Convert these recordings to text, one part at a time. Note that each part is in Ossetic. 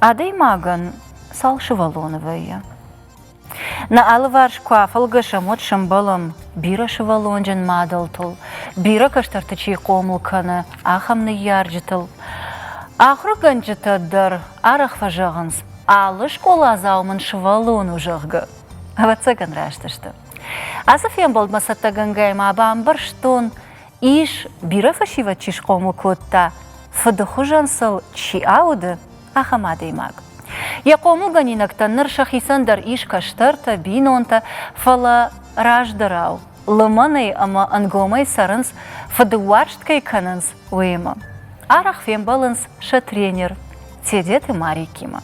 Адӕймагӕн цал сывӕллоны вӕййы? Нӕ алыварс куы афӕлгӕсӕм, уӕд сӕмбӕлӕм бирӕ сывӕллонджын мадӕлтыл, бирӕ кӕстӕрты чи хъомыл кӕны, ахӕм ныййарджытыл. Ахуыргӕнджытӕ дӕр арӕх фӕзӕгъынц, алы скъоладзау мын сывӕллон у, зӕгъгӕ. Ӕвӕццӕгӕн, раст сты. Ацы фембӕлдмӕ цӕттӕгӕнгӕйӕ ма бамбӕрстон, ис бирӕ фӕсивӕд чи схъомыл кодта, фыды хуызӕн сыл чи ауды, ахӕм адӕймаг. Йӕ хъомылгӕнинӕгтӕн ныр сӕхицӕн дӕр ис кӕстӕртӕ, бинонтӕ, фӕлӕ раздӕрау лымӕнӕй ӕмӕ ӕнгомӕй цӕрынц, фыдыуарзт кӕй кӕнынц, уыимӕ. Арӕх фембӕлынц сӕ тренер Тедеты Марикимӕ.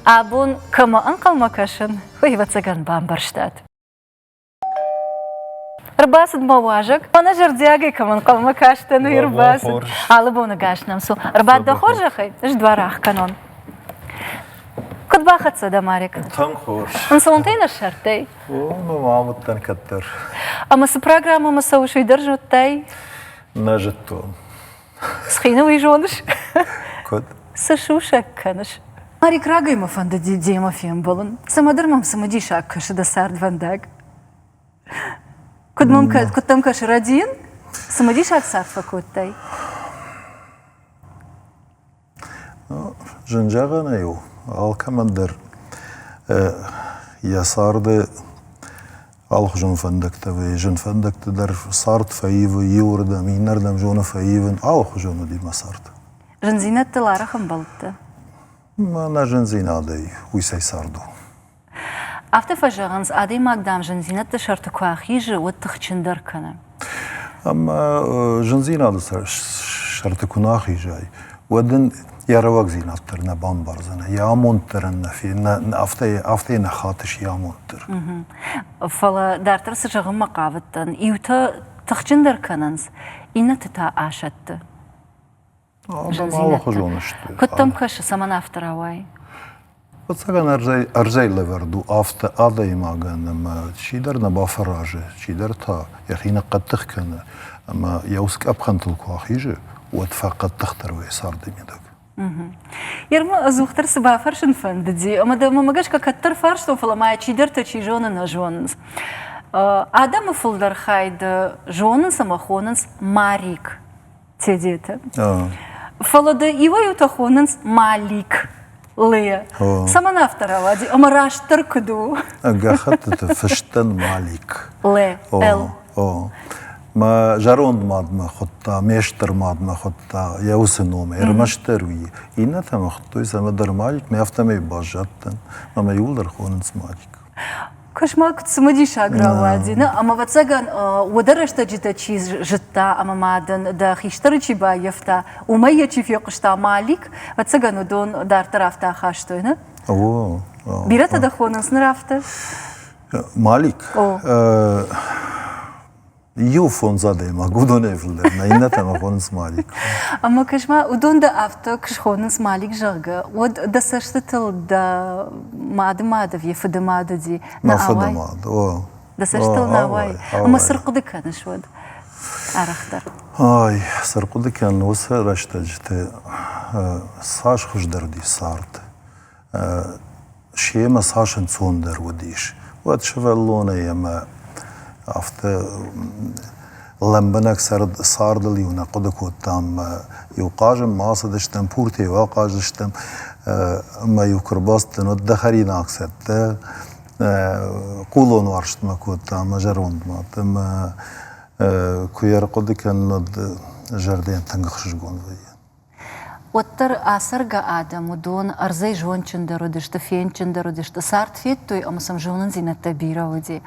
Абон кӕмӕ ӕнхъӕлмӕ кӕсын, уый, ӕвӕццӕгӕн, бамбӕрстат. Ӕрбацыд мӕ уазӕг. Мӕнӕ зӕрдиагӕй кӕм ӕнхъӕлмӕ кастӕн, уый ӕрбацыд. Алы боны гас нӕм цу. Ӕрбад дӕ хорзӕхӕй, ӕз дуар ӕхгӕнон. Куыд бахӕццӕ дӕ, Марик? Тынг хорз. Ӕнцонтӕй нӕ ссардтай? О, ну ма уыдтӕн кӕддӕр. Ӕмӕ цы программӕмӕ цӕуыс, уый дӕр зыдтай? Нӕ зыдтон. Схины уый зоныс? Куыд? Цы сусӕг кӕныс? Марик, рагӕй мӕ фӕндыди демӕ фембӕлын. Цӕмӕдӕр мӕм цымыдисаг кӕсы дӕ цардвӕндаг. Куыд мӕм куыд дӕм кӕсы рӕдийын? Цымыдисаг цард фӕкодтай? Зын зӕгъӕнӕй у. Алкӕмӕн дӕр йӕ царды алыхуызон фӕндӕгтӕ вӕййы. Зын фӕндӕгты дӕр цард фӕивы иуырдӕм, иннӕрдӕм зоны фӕивын. Алыхуызон уыди мӕ цард. Зындзинӕдтыл арӕх ӕмбӕлдтӕ? Мӕнӕ зындзинадӕй уый цӕй цард у. Афтӕ фӕзӕгъынц, адӕймаг, дам, зындзинӕдты сӕрты куы ахизы, уӕд тыхджындӕр кӕны. Ӕмӕ зындзинады сӕрты куы нӕ ахизай, уӕд ын йӕ рӕуӕгдзинад дӕр нӕ бамбардзӕнӕ, йӕ амонд дӕр ын нӕ фен, афтӕ, афтӕ нӕ хатыс йӕ амонд дӕр. Фӕлӕ дарддӕр цы зӕгъынмӕ хъавыдтӕн, иутӕ тыхджындӕр кӕнынц, иннӕты та асӕтты. Адӕм алыхуызон сты. Куыд дӕм кӕсы, цӕмӕн афтӕ рауайы? Фыццагӕн ӕрдзӕй лӕвӕрд у афтӕ адӕймагӕн ӕмӕ чидӕр нӕ бафӕразы, чидӕр та йӕхи ныхъхъӕддых кӕны ӕмӕ йӕ уыцы къӕпхӕнтыл куы ахизы, уӕд фӕхъӕддыхдӕр вӕййы царды мидӕг. Ерма ӕдзухдӕр цы бафӕрсын фӕндыди, ӕмӕ дӕ мӕмӕ гӕсгӕ кӕддӕр фарстон, фӕлӕ ма чидӕртӕ чи зоны, нӕ зонынц. Адӕмы фылдӕр хай дӕ зонынц ӕмӕ хонынц Марик. Тедеты. Фӕлӕ дӕ иуӕй-иутӕ хонынц Малик. Лея. Цӕмӕн афтӕ рауади? Ӕмӕ растдӕр куыд у? Гӕххӕттыты фыстӕн Малик. Ле, Л. О. Мӕ зӕронд мад мӕ хуыдта, ме стыр мад мӕ хуыдта йӕ уыцы номӕй, ӕрмӕстдӕр уый. Иннӕтӕ мӕ хуыдтой цӕмӕдӕр Малик, мӕ афтӕмӕй баззадтӕн. Ӕмӕ иууылдӕр хонынц Малик. Куысмӕ куыд цымыдисаг рауади, нӕ? Ӕмӕ, ӕвӕццӕгӕн, уӕды рӕстӕджытӕ чи зыдта ӕмӕ ма дын дӕ хистӕры чи баййӕфта, уымӕй йӕ чи фехъуыста, Малик, ӕвӕццӕгӕн, уыдон дарддӕр афтӕ ахастой, нӕ? О. Бирӕтӕ дӕ хонынц ныр афтӕ? Малик? О. Иу фондз адӕймаг, уыдонӕй фылдӕр нӕ, иннӕтӕ мӕ хонынц Малик. Ӕмӕ кӕс-ма, уыдон дӕ афтӕ куы схонынц Малик, зӕгъгӕ, уӕд дӕ цӕстытыл дӕ мады мад ӕви фыды мад уыди? Мӕ фыды мад, о. Дӕ цӕстытыл нӕ ауайы? Ӕмӕ цы рхъуыды кӕныс уӕд арӕхдӕр? Ай, цы рхъуыды кӕнын уыцы рӕстӕджыты цас хуыздӕр уыди цард. Семӕ цас ӕнцондӕр уыдис, уӕд сывӕллонӕй ӕмӕ афтӕ лӕмбынӕг цардыл-иу нӕ хъуыды кодтам. Иу хъазынмӕ ацыдыстӕм, пуртийы ахъаздзыстӕм ӕмӕ-иу куы ӕрбацыдтӕн, уӕд дӕ хӕринаг цӕттӕ, хъулон уарзт мӕ кодта мӕ зӕронд мад. Ӕмӕ куы йӕ ӕрхъуыды кӕнын, уӕд зӕрдӕйӕн тынг ӕхсызгон вӕййы. Уӕддӕр ацӕргӕ адӕм, уыдон ӕрдзӕй зондджындӕр уыдысты, фендджындӕр уыдысты, цард федтой ӕмӕ сӕм зонындзинӕдтӕ бирӕ уыди.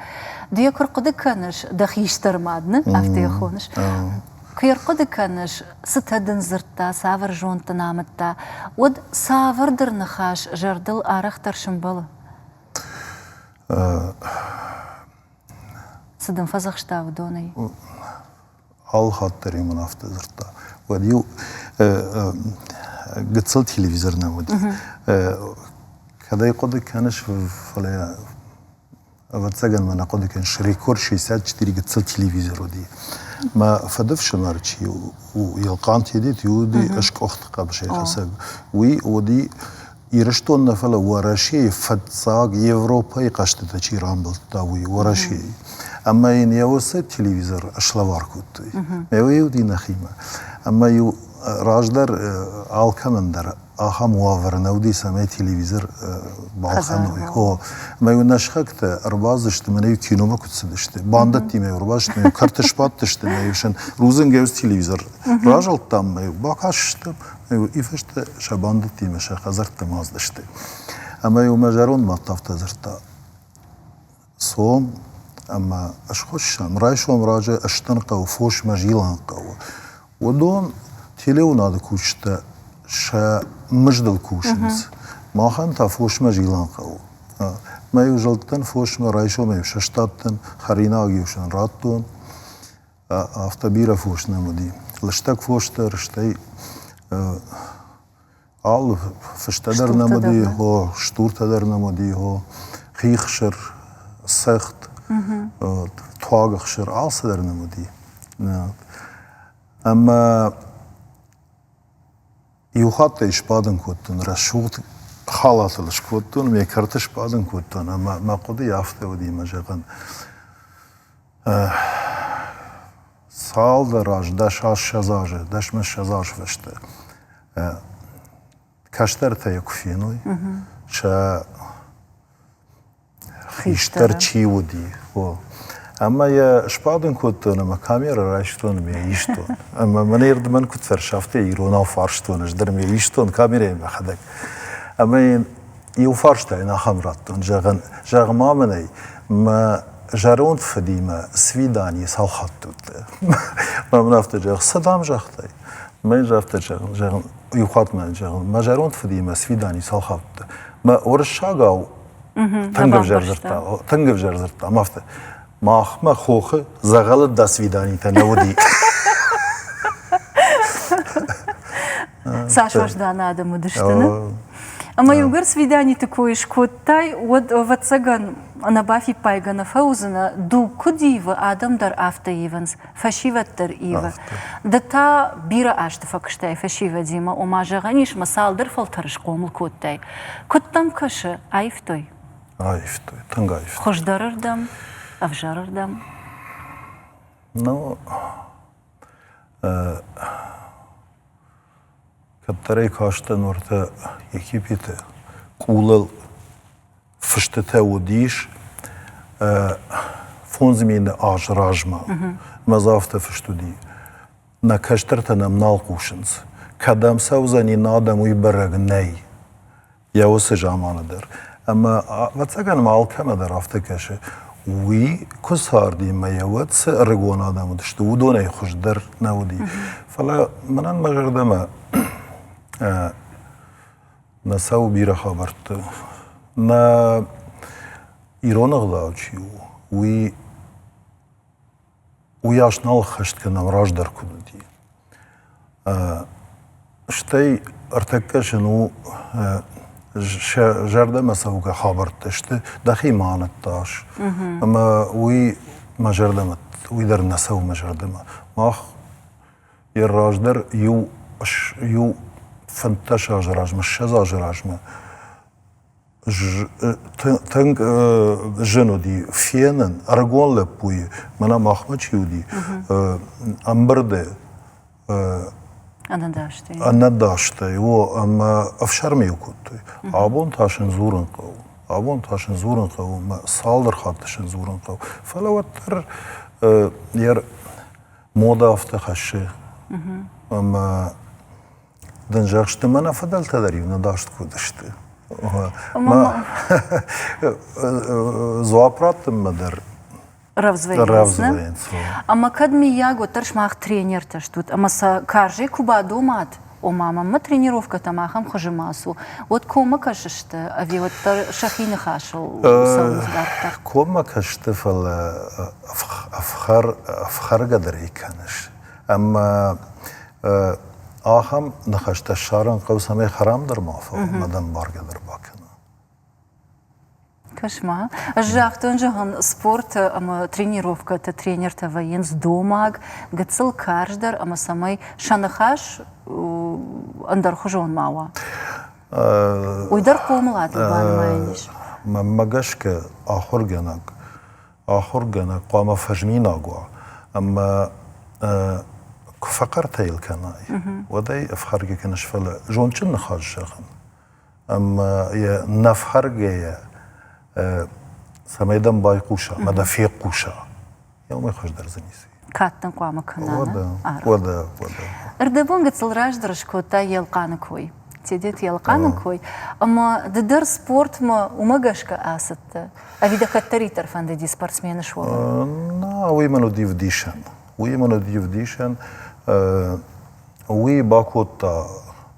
Ды йӕ куы рхъуыды кӕныс, дӕ хистӕр мад, нӕ, афтӕ йӕ хоныс, куы йӕ рхъуыды кӕныс, цытӕ дын дзырдта, цавӕр зонд дын амыдта, уӕд цавӕрдӕр ныхас зӕрдыл арӕхдӕр сӕмбӕлы? Цы дын фӕдзӕхста уыдонӕй? Алы хатт дӕр-иу мын афтӕ дзырдта. Уӕд-иу гыццыл телевизор нӕ уыди. Кӕд ӕй хъуыды кӕныс, фӕлӕ ӕвӕццӕгӕн мӕ нӕ хъуыды кӕныс, рекорд 64 гыццыл телевизор уыди. Мӕ фыдыфсымӕр чи у, Елхъан Тедет, уый уыди скъуыхты хъӕбысӕйхӕцӕг. Уый уыди. Ирыстон нӕ, фӕлӕ Уӕрӕсейы фыццаг Европӕйы хъӕзтытӕ чи рамбылдта, уый Уӕрӕсейы. Ӕмӕ йын йӕ уыцы телевизор слӕвар кодтой. Мӕ уый уыди нӕхимӕ. Ӕмӕ-иу раздӕр алкӕмӕн дӕр ахӕм уавӕр нӕ уыди, цӕмӕй телевизор балхӕной. О, ӕмӕ-иу нӕ сыхӕгтӕ ӕрбацыдысты, мӕнӕ-иу киномӕ куыд цыдысты, бандӕттимӕ-иу ӕрбацыдысты, мӕ-иу кӕрты сбадтысты, мӕ-иу сын рудзынгӕй уыцы телевизор разылдтам, мӕ-иу бакастыстӕм, мӕ-иу фӕстӕ сӕ бандӕттимӕ сӕ хӕдзӕрттӕм ацыдысты. Ӕмӕ-иу мӕ зӕронд мад афтӕ дзырдта, цом ӕмӕ схуыссӕм, райсом раджы стын хъӕуы, фосмӕ зилын хъӕуы. Уыдон телеуынады кусджытӕ сӕ мыздыл кусынц. Махӕн та фосмӕ зилын хъӕуы. Мӕ-иу зылдтӕн фосмӕ, райсомӕй-иу сыстадтӕн, хӕринаг-иу сын радтон. Афтӕ бирӕ фос нӕм уыди. Лыстӕг фос дӕр, стӕй алы фыстӕ дӕр нӕм уыди, хо, стуртӕ дӕр нӕм уыди, хо, хихсыр, цӕхт, туаг ӕхсыр, алцыдӕр нӕм уыди. Ӕмӕ иу хатт ӕй сбадын кодтон, рӕсугъд халатыл скодтон, ме кӕрты сбадын кодтон, ӕмӕ мӕ хъуыды афтӕ уыди, мӕ зӕгъын, цалдӕр аз, 10-20 азы, 10-20 азы фӕстӕ кӕстӕртӕ йӕ куы феной, сӕ хистӕр чи уыди, о. Ӕмӕ йӕ сбадын кодтон ӕмӕ камерӕ райстон ӕмӕ йӕ истон. Ӕмӕ мӕн мӕн куыд фӕрсы, афтӕ иронау фарстон ӕз дӕр ӕмӕ йӕ истон камерӕйы мӕхӕдӕг. Ӕмӕ йын иу фарста йын ахӕм радтон, зӕгъын, зӕгъ ма мын ӕй, мӕ зӕронд фыдимӕ свидание цал хатты уыдтӕ? Мӕ мын афтӕ зӕгъ, цы дам загътай? Мӕ йын афтӕ зӕгъын, зӕгъын, иу хатт мӕ зӕгъын, мӕ зӕронд фыдимӕ свидание цал хатты уыдтӕ? Мӕ уырыссагау тынг ӕвзӕр дзырдта, тынг ӕвзӕр дзырдта, афтӕ. Махмӕ хохы дзӕгъӕлы до свиданитӕ нӕ уыди. Цас уӕздан адӕм уыдысты, нӕ? Ӕмӕ иугӕр свиданиты кой скодтай, уӕд, ӕвӕццӕгӕн, ӕнӕбафиппайгӕ нӕ фӕуыдзынӕ, дуг куыд ивы, адӕм дӕр афтӕ ивынц, фӕсивӕд дӕр ивы. Ды та бирӕ азты фӕкуыстай фӕсивӕдимӕ, ома, зӕгъӕн ис, мӕ цалдӕр фӕлтӕры схъомыл кодтай. Куыд дӕм кӕсы, аивтой? Аивтой, тынг аивтой. Хуыздӕрырдӕм, ӕвзӕрырдӕм? Ну, кӕддӕрӕй кастӕн уӕртӕ Египеты къулыл фыстытӕ уыдис 5000 азы размӕ. Ӕмӕ дзы афтӕ фыст уыди. Нӕ кӕстӕртӕ нӕм нал хъусынц. Кӕдӕм цӕудзӕни нӕ адӕм, уый бӕрӕг нӕй. Йӕ уыцы заманы дӕр. Ӕмӕ, ӕвӕццӕгӕн, ма алкӕмӕ дӕр афтӕ кӕсы, уый куы царди ӕмӕ йӕ уӕд цы ӕрыгон адӕм уыдысты, уыдонӕй хуыздӕр нӕ уыди. Фӕлӕ мӕнӕн мӕ зӕрдӕмӕ нӕ цӕуы бирӕ хабӕртты. Нӕ ирон ӕгъдау чи у, уый уыйас нал ӕххӕст кӕнӕм раздӕр куыд уыди. Стӕй ӕртӕккӕ зын у сӕ зӕрдӕмӕ цӕугӕ хабӕрттӕ сты, дӕхи ма ныттас. Ӕмӕ уый мӕ зӕрдӕмӕ, уый дӕр нӕ цӕуы мӕ зӕрдӕмӕ. Мах йӕ раздӕр иу, иу 15 азы размӕ, 20 азы размӕ тынг зын уыди фенын ӕрыгон лӕппуйы, мӕнӕ махмӕ чи уыди, ӕмбырды ӕнӕдастӕй, о, ӕмӕ ӕфсӕрмы-иу кодтой. Абон та сын дзурын хъӕуы. Абон та сын дзурын хъӕуы, ӕмӕ цалдӕр хатты сын дзурын хъӕуы. Фӕлӕ уӕддӕр йӕ мода афтӕ хӕссы, ӕмӕ дын зӕгъсты, мӕнӕ фыдӕлтӕ дӕр-иу нӕ даст куы уыдысты. Дзуапп раттынмӕ дӕр рӕвдз вӕййынц. Ӕмӕ кӕд миййаг, уӕддӕр сымах тренертӕ стут, ӕмӕ сӕ карзӕй куы бадомат, ома мӕнмӕ тренировкӕтӕм ахӕм хуызы ма цу, уӕд коммӕ кӕсысты ӕви уӕддӕр сӕхи ныхасыл цӕуынц дарддӕр? Коммӕ кӕсты, фӕлӕ ӕфхӕргӕ дӕр ӕй кӕныс. Ӕмӕ ахӕм ныхӕстӕ ссарын хъӕуы, цӕмӕй хӕрам дӕр ма фӕуа, ӕмӕ дӕм баргӕ дӕр бакӕна. Кӕс-ма, ӕз загътон, зӕгъын, спорты ӕмӕ тренировкӕты тренертӕ вӕййынц домаг, гыццыл карздӕр ӕмӕ цӕмӕй сӕ ныхас ӕндӕрхуызон ма уа. Уый дӕр хъомыладыл банымайӕн ис. Мӕнмӕ гӕсгӕ, ахуыргӕнӕг ахуыргӕнӕг хъуамӕ фӕзминаг уа ӕмӕ куы фӕхъӕртӕ йыл кӕнай, уӕд ӕй ӕфхӕргӕ кӕныс, фӕлӕ зондджын ныхас зӕгъын ӕмӕ йӕ нӕ фхӕргӕйӕ цӕмӕй дӕм байхъуса ӕмӕ дӕ фехъуса, уымӕй хуыздӕр дзы ницы. Кад дын хъуамӕ кӕна. Уӕдӕ, уӕдӕ, уӕдӕ. Ӕрдӕбон гыццыл раздӕр скодта Елхъаны кой. Тедет Елхъаны кой. Ӕмӕ ды дӕр спортмӕ уымӕ гӕсгӕ ацыдтӕ? Ӕви дӕ кӕддӕриддӕр фӕндыди спортсмен суӕвын? Нӕ, уый мын уыди вдисӕн. Уый мын уыди вдисӕн. Уый бакодта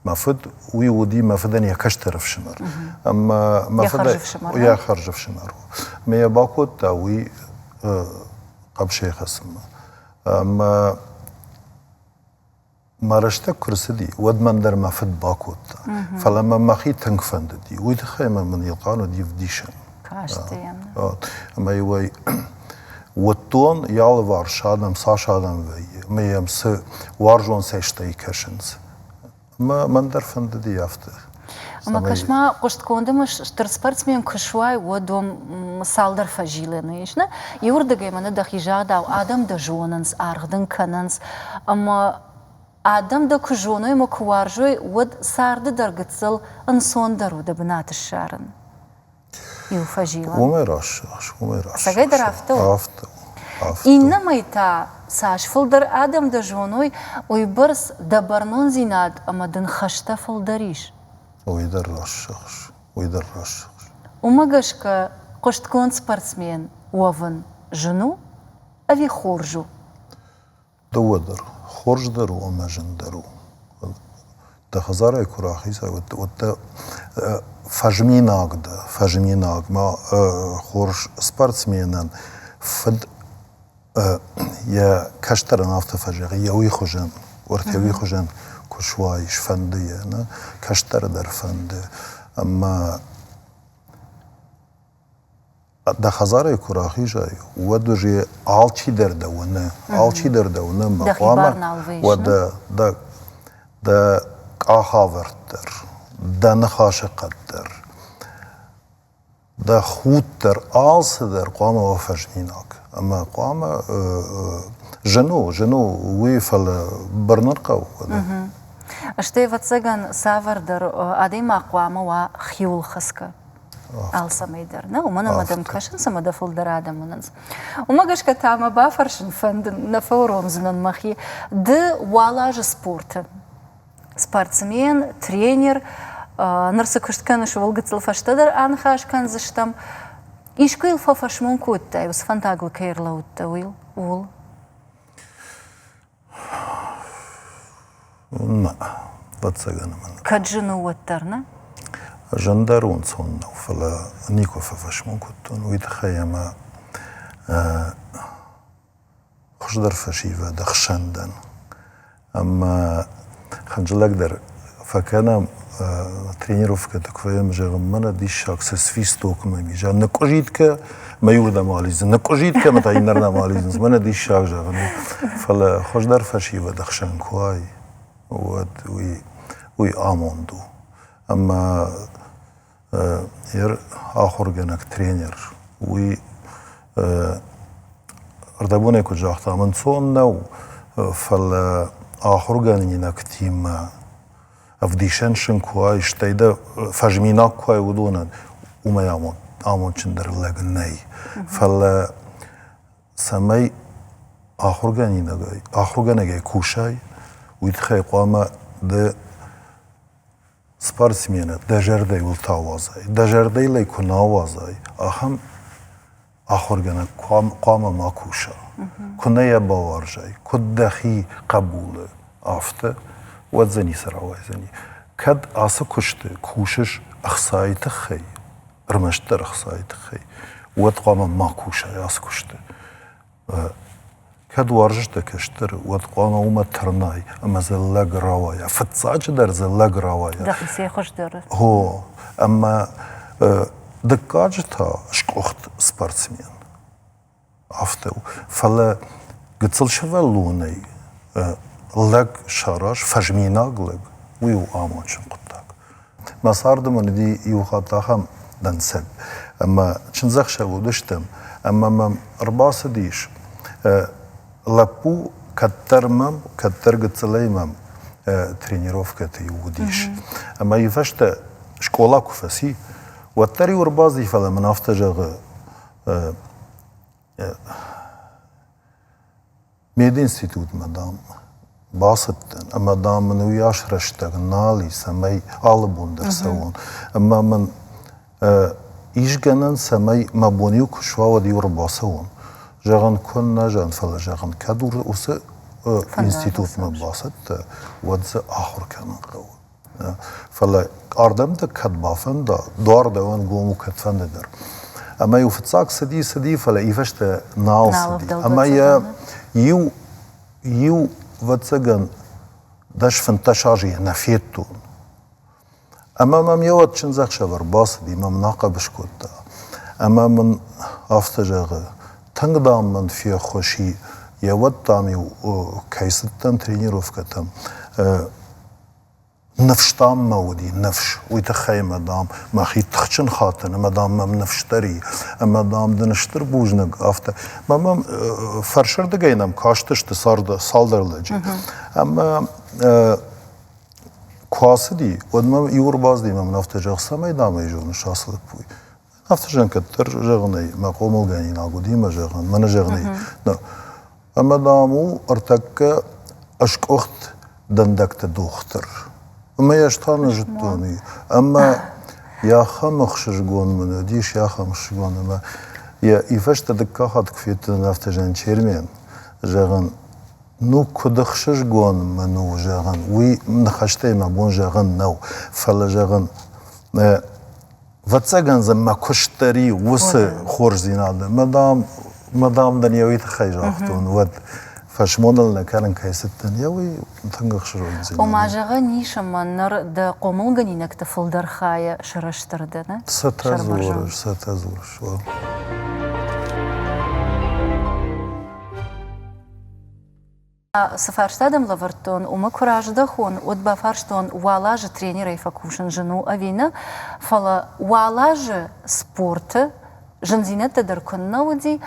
мӕ фыд, уый уыди мӕ фыдӕн йӕ кӕстӕр ӕфсымӕр. Ӕмӕ мӕ фыд йӕ хӕрзӕфсымӕр у. Ӕмӕ йӕ бакодта уый хъӕбысӕй хӕцынмӕ. Ӕмӕ мӕ рӕстӕг куы рцыди, уӕд мӕн дӕр мӕ фыд бакодта. Фӕлӕ мӕ мӕхи тынг фӕндыди. Уый тыххӕй мӕ мын Елхъан уыди вдисӕн. Касты йӕм. Ӕмӕ иуӕй уыдтон, йӕ алыварс адӕм цас адӕм вӕййы, ӕмӕ йӕм цы уарзон цӕстӕй кӕсынц. Ӕмӕ мӕн дӕр фӕндыди афтӕ. Ӕмӕ кӕс-ма, хъуыстгонд ӕмӕ стыр спортсмен куы суай, уӕд уым цалдӕр фӕзилӕны ис, нӕ? Иуырдыгӕй мӕнӕ дӕхи загъдау, адӕм дӕ зонынц, аргъ дын кӕнынц, ӕмӕ адӕм дӕ куы зоной ӕмӕ куы уарзой, уӕд царды дӕр гыццыл ӕнцондӕр у дӕ бынат ссарын. Иу фӕзилӕн. Уымӕй раст зӕгъыс, уымӕй раст. Ӕцӕгӕй дӕр афтӕ у? Афтӕ у. Иннӕмӕй та, цас фылдӕр адӕм дӕ зоной, уыйбӕрц дӕ бӕрнондзинад ӕмӕ дын хӕстӕ фылдӕр ис. Уый дӕр раст зӕгъыс, уый дӕр раст зӕгъыс. Уымӕ гӕсгӕ хъуыстгонд спортсмен уӕвын зын у ӕви хорз у? Дыууӕ дӕр. Хорз дӕр у ӕмӕ зын дӕр у. Дӕ хӕдзарӕй куы рахизай, уӕд дӕ фӕзминаг дӕ, фӕзминаг. Мӕ хорз спортсменӕн фыд йӕ кӕстӕрӕн афтӕ фӕзӕгъы, йӕ уый хуызӕн, уӕртӕ уый хуызӕн куы суай, сфӕнды йӕ, нӕ кӕстӕры дӕр фӕнды. Ӕмӕ Дӕ хӕдзарӕй куы рахизай, уӕд уже алчидӕр дӕ уыны, алчидӕр дӕ уыны ӕмӕ хъуамӕ уӕд дӕ дӕ къахӕвӕрд дӕр, дӕ ныхасы хъӕд дӕр, дӕ худ дӕр, алцыдӕр хъуамӕ уа фӕзминаг. Ӕмӕ хъуамӕ зын у, зын у уый, фӕлӕ бӕрнон хъӕуы. Стӕй, ӕвӕццӕгӕн, цавӕрдӕр адӕймаг хъуамӕ уа хиуылхӕцгӕ. алцӕмӕй дӕр. Нӕ, уымӕн ӕмӕ дӕм кӕсынц ӕмӕ дӕ фылдӕр адӕм уынынц. Уымӕ гӕсгӕ та мӕ бафӕрсын фӕнды, нӕ фӕуромдзынӕн мӕхи. Ды уал азы спорты спортсмен, тренер, ныр цы куыст кӕныс, ууыл гыццыл фӕстӕдӕр аныхас кӕндзыстӕм. Искуы йыл фӕфӕсмон кодтай, уыцы фӕндагыл кӕй ӕрлӕууыдтӕ, ууыл? Нӕ, ӕвӕццӕгӕн мын. Кӕд зын у, уӕддӕр нӕ? Зындӕр ӕнцон нӕу, фӕлӕ никуы фӕфӕсмон кодтон уый тыххӕй ӕмӕ хуыздӕр фӕсивӕды хсӕн дӕн. Ӕмӕ хынджылӕг дӕр фӕкӕнӕм тренировкӕты куы вӕййӕм, зӕгъын, мӕнӕ диссаг, цы свисток мӕм ис. Ныкъуызиткӕ мӕ иуырдӕм алидзын, ныкъуызиткӕ мӕ та иннӕрдӕм алидзынц, мӕнӕ диссаг, зӕгъын. Фӕлӕ хуыздӕр фӕсивӕды хсӕн куы уай, уӕд уый, уый амонд у. Ӕмӕ йӕ ахуыргӕнӕг, тренер, уый ӕрдӕбонӕй куыд загътам, ӕнцон нӕу, фӕлӕ ахуыргӕнинӕгтимӕ ӕвдисӕн сын куы уай, стӕй дӕ фӕзминаг куы уай уыдонӕн, уымӕй амондджындӕр лӕг нӕй. Фӕлӕ цӕмӕй ахуыргӕнинагӕй, ахуыргӕнӕгӕй кусай, уый тыххӕй хъуамӕ ды спортсмены дӕ зӕрдӕйыл та уадзай. Дӕ зӕрдӕйыл ӕй куы нӕ уадзай, ахӕм ахуыргӕнӕг хъуамӕ ма куса. Куы нӕ йӕ бауарзай, куыд дӕхи хъӕбулы, афтӕ, уӕд дзы ницы рауайдзӕни. Кӕд ацы куысты кусыс ӕхцайы тыххӕй, ӕрмӕстдӕр ӕхцайы тыххӕй, уӕд хъуамӕ ма кусай ацы куысты. Кӕд уарзыс дӕ кӕстӕры, уӕд хъуамӕ уымӕ тырнай ӕмӕ дзы лӕг рауайа. Фыццаджыдӕр дзы лӕг рауайа. Дӕхицӕй хуыздӕр. О, ӕмӕ дыккаджы та скъуыхт спортсмен. Афтӕ у. Фӕлӕ гыццыл сывӕллонӕй лӕг сараз, фӕзминаг лӕг, уый у амондджын хъуыддаг. Мӕ царды мын уыди иу хатт ахӕм дӕнцӕг, ӕмӕ чындзӕхсӕв уыдыстӕм, ӕмӕ мӕм ӕрбацыдис лӕппу, кӕддӕр мӕм, кӕддӕр гыццылӕй мӕм тренировкӕты-иу уыдис. Ӕмӕ иу фӕстӕ скъола куы фӕци, уӕддӕр-иу ӕрбацыди, фӕлӕ мын афтӕ зӕгъы, Мединститутмӕ, дам, бацыдтӕн ӕмӕ, дам, мын уыйас рӕстӕг нал и, цӕмӕй алы бон дӕр цӕуон. Ӕмӕ мын ис гӕнӕн, цӕмӕй мӕ бон-иу куы суа, уӕд-иу ӕрбацӕуон. Зӕгъын, куыннӕ зӕгъын, фӕлӕ зӕгъын, кӕд уыцы институтмӕ бацыдтӕ, уӕд дзы ахуыр кӕнын хъӕуы. Фӕлӕ ардӕм дӕ кӕд бафӕнда, дуар дӕуӕн гом у кӕдфӕнды дӕр. Ӕмӕ-иу фыццаг цыди, цыди, фӕлӕ ивӕзтӕ нал цыди. Ӕмӕ йӕ иу, иу, ӕвӕццӕгӕн, 10-15 азы йӕ нӕ федтон. Ӕмӕ мӕм йӕ уӕд чындзӕхсӕв ӕрбацыди, мӕ мын ахъӕбыс кодта. Ӕмӕ мын афтӕ зӕгъы, тынг, дам, мын феххуыс и, йӕ уӕд, дам-иу кӕй цыдтӕн тренировкӕтӕм, Ныфс, дам, мӕ уыди, ныфс. Уый тыххӕй мӕ, дам, мӕхи тыхджын хатын ӕмӕ, дам, мӕм ныфс дӕр и. Ӕмӕ, дам, дын стыр бузныг афтӕ. Мӕ мӕм фӕрсырдыгӕй нӕм кастысты цалдӕр лӕджы. Ӕмӕ куы ацыди, уӕд мӕм иу ӕрбацыди ӕмӕ мын афтӕ зӕгъ, цӕмӕй, дам, ӕй зоныс ацы лӕппуйы. Афтӕ зӕгъын, кӕддӕр зӕгъын ӕй, мӕ хъомылгӕнинаг уыди, мӕ зӕгъын, мӕнӕ зӕгъын ӕй. Ӕмӕ, дам, у ӕртӕккӕ ӕскъуыхт дӕндӕгты дохтыр. Ӕмӕ йӕ ӕз та нӕ зыдтон. Ӕмӕ йӕ ахӕм ӕхсызгон мын уыдис, йӕ ахӕм ӕхсызгон ӕмӕ йӕ ифӕстӕ дыккаг хатт куы федтон, афтӕ зӕгъын, Чермен, зӕгъын, ну куыд ӕхсызгон мын у, зӕгъын, уый ныхӕстӕй мӕ бон зӕгъын нӕу, фӕлӕ, зӕгъын, Ӕвӕццӕгӕн дзы мӕ куыст дӕр и уыцы хорздзинады. Мӕ дам, мӕ дам дын йӕ уый тыххӕй загътон, уӕд фӕсмоныл нӕ кӕнын кӕй цыдтӕн, йӕ уый тынг ӕхсызгондзинад. Ома зӕгъӕн ис, ӕмӕ ныр дӕ хъомылгӕнинӕгты фылдӕр хайы сӕрыстыр дӕ, нӕ? Цытӕ дзурыс, цытӕ дзурыс, уӕ. Цы фарста дӕм лӕвӕрдтон, уымӕ куы раздӕхон, уӕд бафарстон, уал азы тренерӕй фӕкусын зын у ӕви нӕ, фӕлӕ уал азы спорты зындзинӕдтӕ дӕр куыннӕ уыди,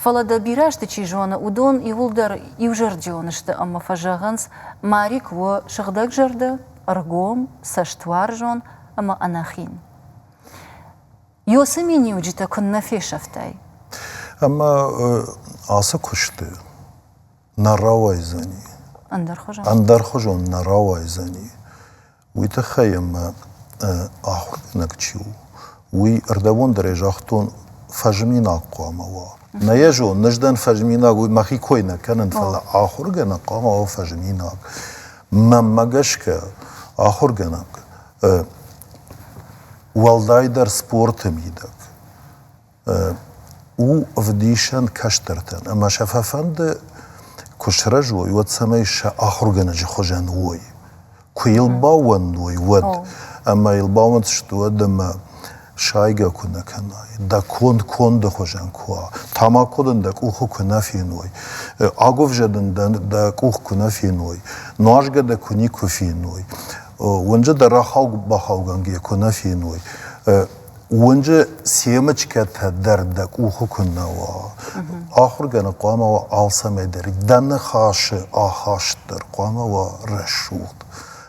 фӕлӕ дӕ бирӕ азты чи зоны, уыдон иууылдӕр иузӕрдион сты ӕмӕ фӕзӕгъынц, Марик у сыгъдӕгзӕрдӕ, ӕргом, цӕстуарзон ӕмӕ ӕнӕхин. Ёсы миниуджытӕ куыннӕ фесӕфтай? Ӕмӕ ацы куысты нӕ рауайдзӕни. Ӕндӕрхуызон? Ӕндӕрхуызон нӕ рауайдзӕни. Уый тыххӕй ӕмӕ ахуыргӕнӕг чи у, уый ӕрдӕбон дӕр ӕй загътон, фӕзминаг хъуамӕ уа. Нӕ йӕ зонын, ӕз дӕн фӕзминаг, уый мӕхи кой нӕ кӕнын, фӕлӕ ахуыргӕнӕг хъуамӕ уа фӕзминаг. Мӕнмӕ гӕсгӕ, ахуыргӕнӕг уӕлдайдӕр спорты мидӕг у ӕвдисӕн кӕстӕртӕн ӕмӕ сӕ фӕфӕнды, куы сырӕзой, уӕд цӕмӕй сӕ ахуыргӕнӕджы хуызӕн уой. Куы йыл баууӕндой, уӕд. Ӕмӕ йыл баууӕнддзысты уӕд ӕмӕ сайгӕ куы нӕ кӕнай, дӕ конд конды хуызӕн куы уа, тамако дын дӕ къухы куы нӕ феной, агуывзӕ дын дӕ къух куы нӕ феной, нуазгӕ дӕ куы никуы феной, уынджы дӕ рахау-бахаугӕнгӕ куы нӕ феной, уынджы семычкӕтӕ дӕр дӕ къухы куы нӕ уа, ахуыргӕнӕг хъуамӕ уа алцӕмӕй дӕр, дӕ ныхасы ахаст дӕр хъуамӕ уа рӕсугъд.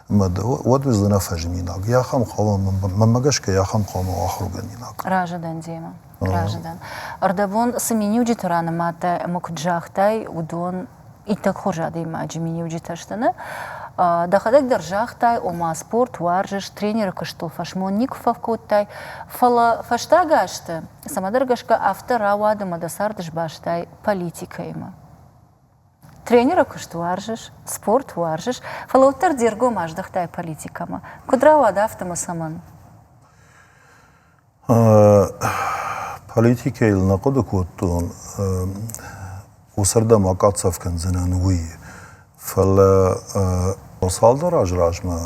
Ӕмӕ уӕд уыдзынӕ фӕзминаг. Йӕхӕм хъуамӕ, мӕнмӕ гӕсгӕ, йӕхӕм хъуамӕ уа ахуыргӕнинаг. Разы дӕн демӕ. Разы дӕн. Ӕрдӕбон цы миниуджыты ранымадтай ӕмӕ куыд загътай, уыдон иттӕг хорз адӕймаджы миниуджытӕ сты, нӕ? Дӕхӕдӕг дӕр загътай, ома спорт уарзыс, тренеры куыстыл фӕсмон никуы фӕкодтай, фӕлӕ фӕстаг азты цӕмӕдӕр гӕсгӕ афтӕ рауад ӕмӕ дӕ цард сбастай политикӕимӕ. Тренеры куыст уарзыс, спорт уарзыс, фӕлӕ уӕддӕр де ргом аздӕхтай политикӕмӕ. Куыд рауад афтӕ ӕмӕ цӕмӕн? Политикӕйыл нӕ хъуыды кодтон, уыцырдӕм акъадзӕф кӕндзынӕн, уый. Фӕлӕ цалдӕр азы размӕ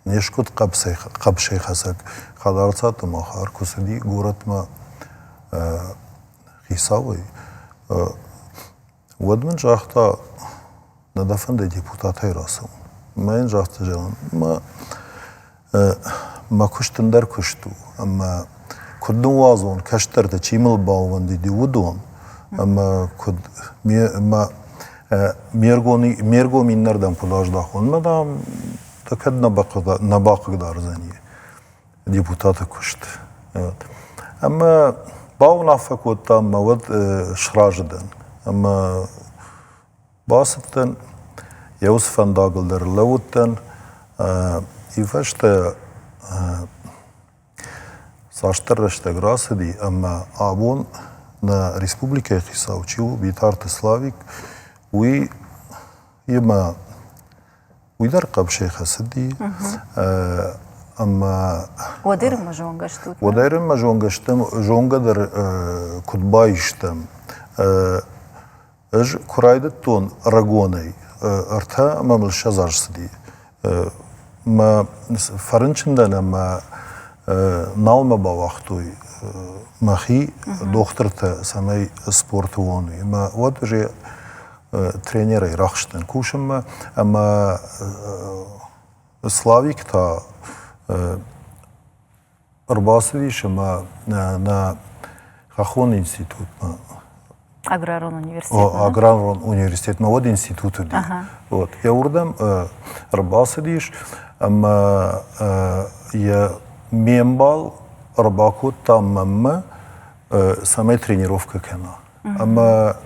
не скъуыд хъӕбысӕйхӕцӕг Хӕдарцаты Махар куы цыди горӕтмӕ хицауӕй, уӕд мын загъта, нӕ дӕ фӕнды депутатӕй рацӕуын. Мӕ йын загъта, зӕгъын, мӕ. Мӕ куыст ӕндӕр куыст у, ӕмӕ куыд ныууадзон кӕстӕртӕ, чи мыл баууӕндыди, уыдон, ӕмӕ куыд ме, ме ргом иннӕрдӕм куыд аздахон, мӕ, дам, дӕ кӕд нӕ бахъыгдардзӕни депутаты куыст. Ӕмӕ бауынаффӕ кодтам, ӕмӕ уӕд сразы дӕн. Ӕмӕ Бацыдтӕн, йӕ уыцы фӕндагыл дӕр лӕууыдтӕн. Иу фӕстӕ цасдӕр рӕстӕг рацыди, ӕмӕ абон нӕ республикӕйы хицау чи у, Битарты Славик, уый йемӕ уый дӕр хъӕбысӕй хӕцыди. Ӕмӕ Уӕдӕй зонгӕ стут? Уӕдӕй зонгӕ стӕм, зонгӕ дӕр куыд баистӕм. Ӕз куы райдыдтон рагонӕй, ӕртӕ ӕмӕ мыл 20 азы цыди. Мӕ фӕрынчын дӕн ӕмӕ нал мӕ бауагътой мӕхи дохтыртӕ, цӕмӕй спорты уон. Ӕмӕ уӕд уже тренерӕй рахызтӕн кусынмӕ ӕмӕ Славик та ӕрбацыдис ӕмӕ нӕ хӕххон институтмӕ. Аграрон университетмӕ? Аграрон университетмӕ, уӕд институт уыди. Вот. Йӕ уырдӕм ӕрбацыдис ӕмӕ йӕ ме мбал ӕрбакодта мӕнмӕ, цӕмӕй тренировкӕ кӕна. Ӕмӕ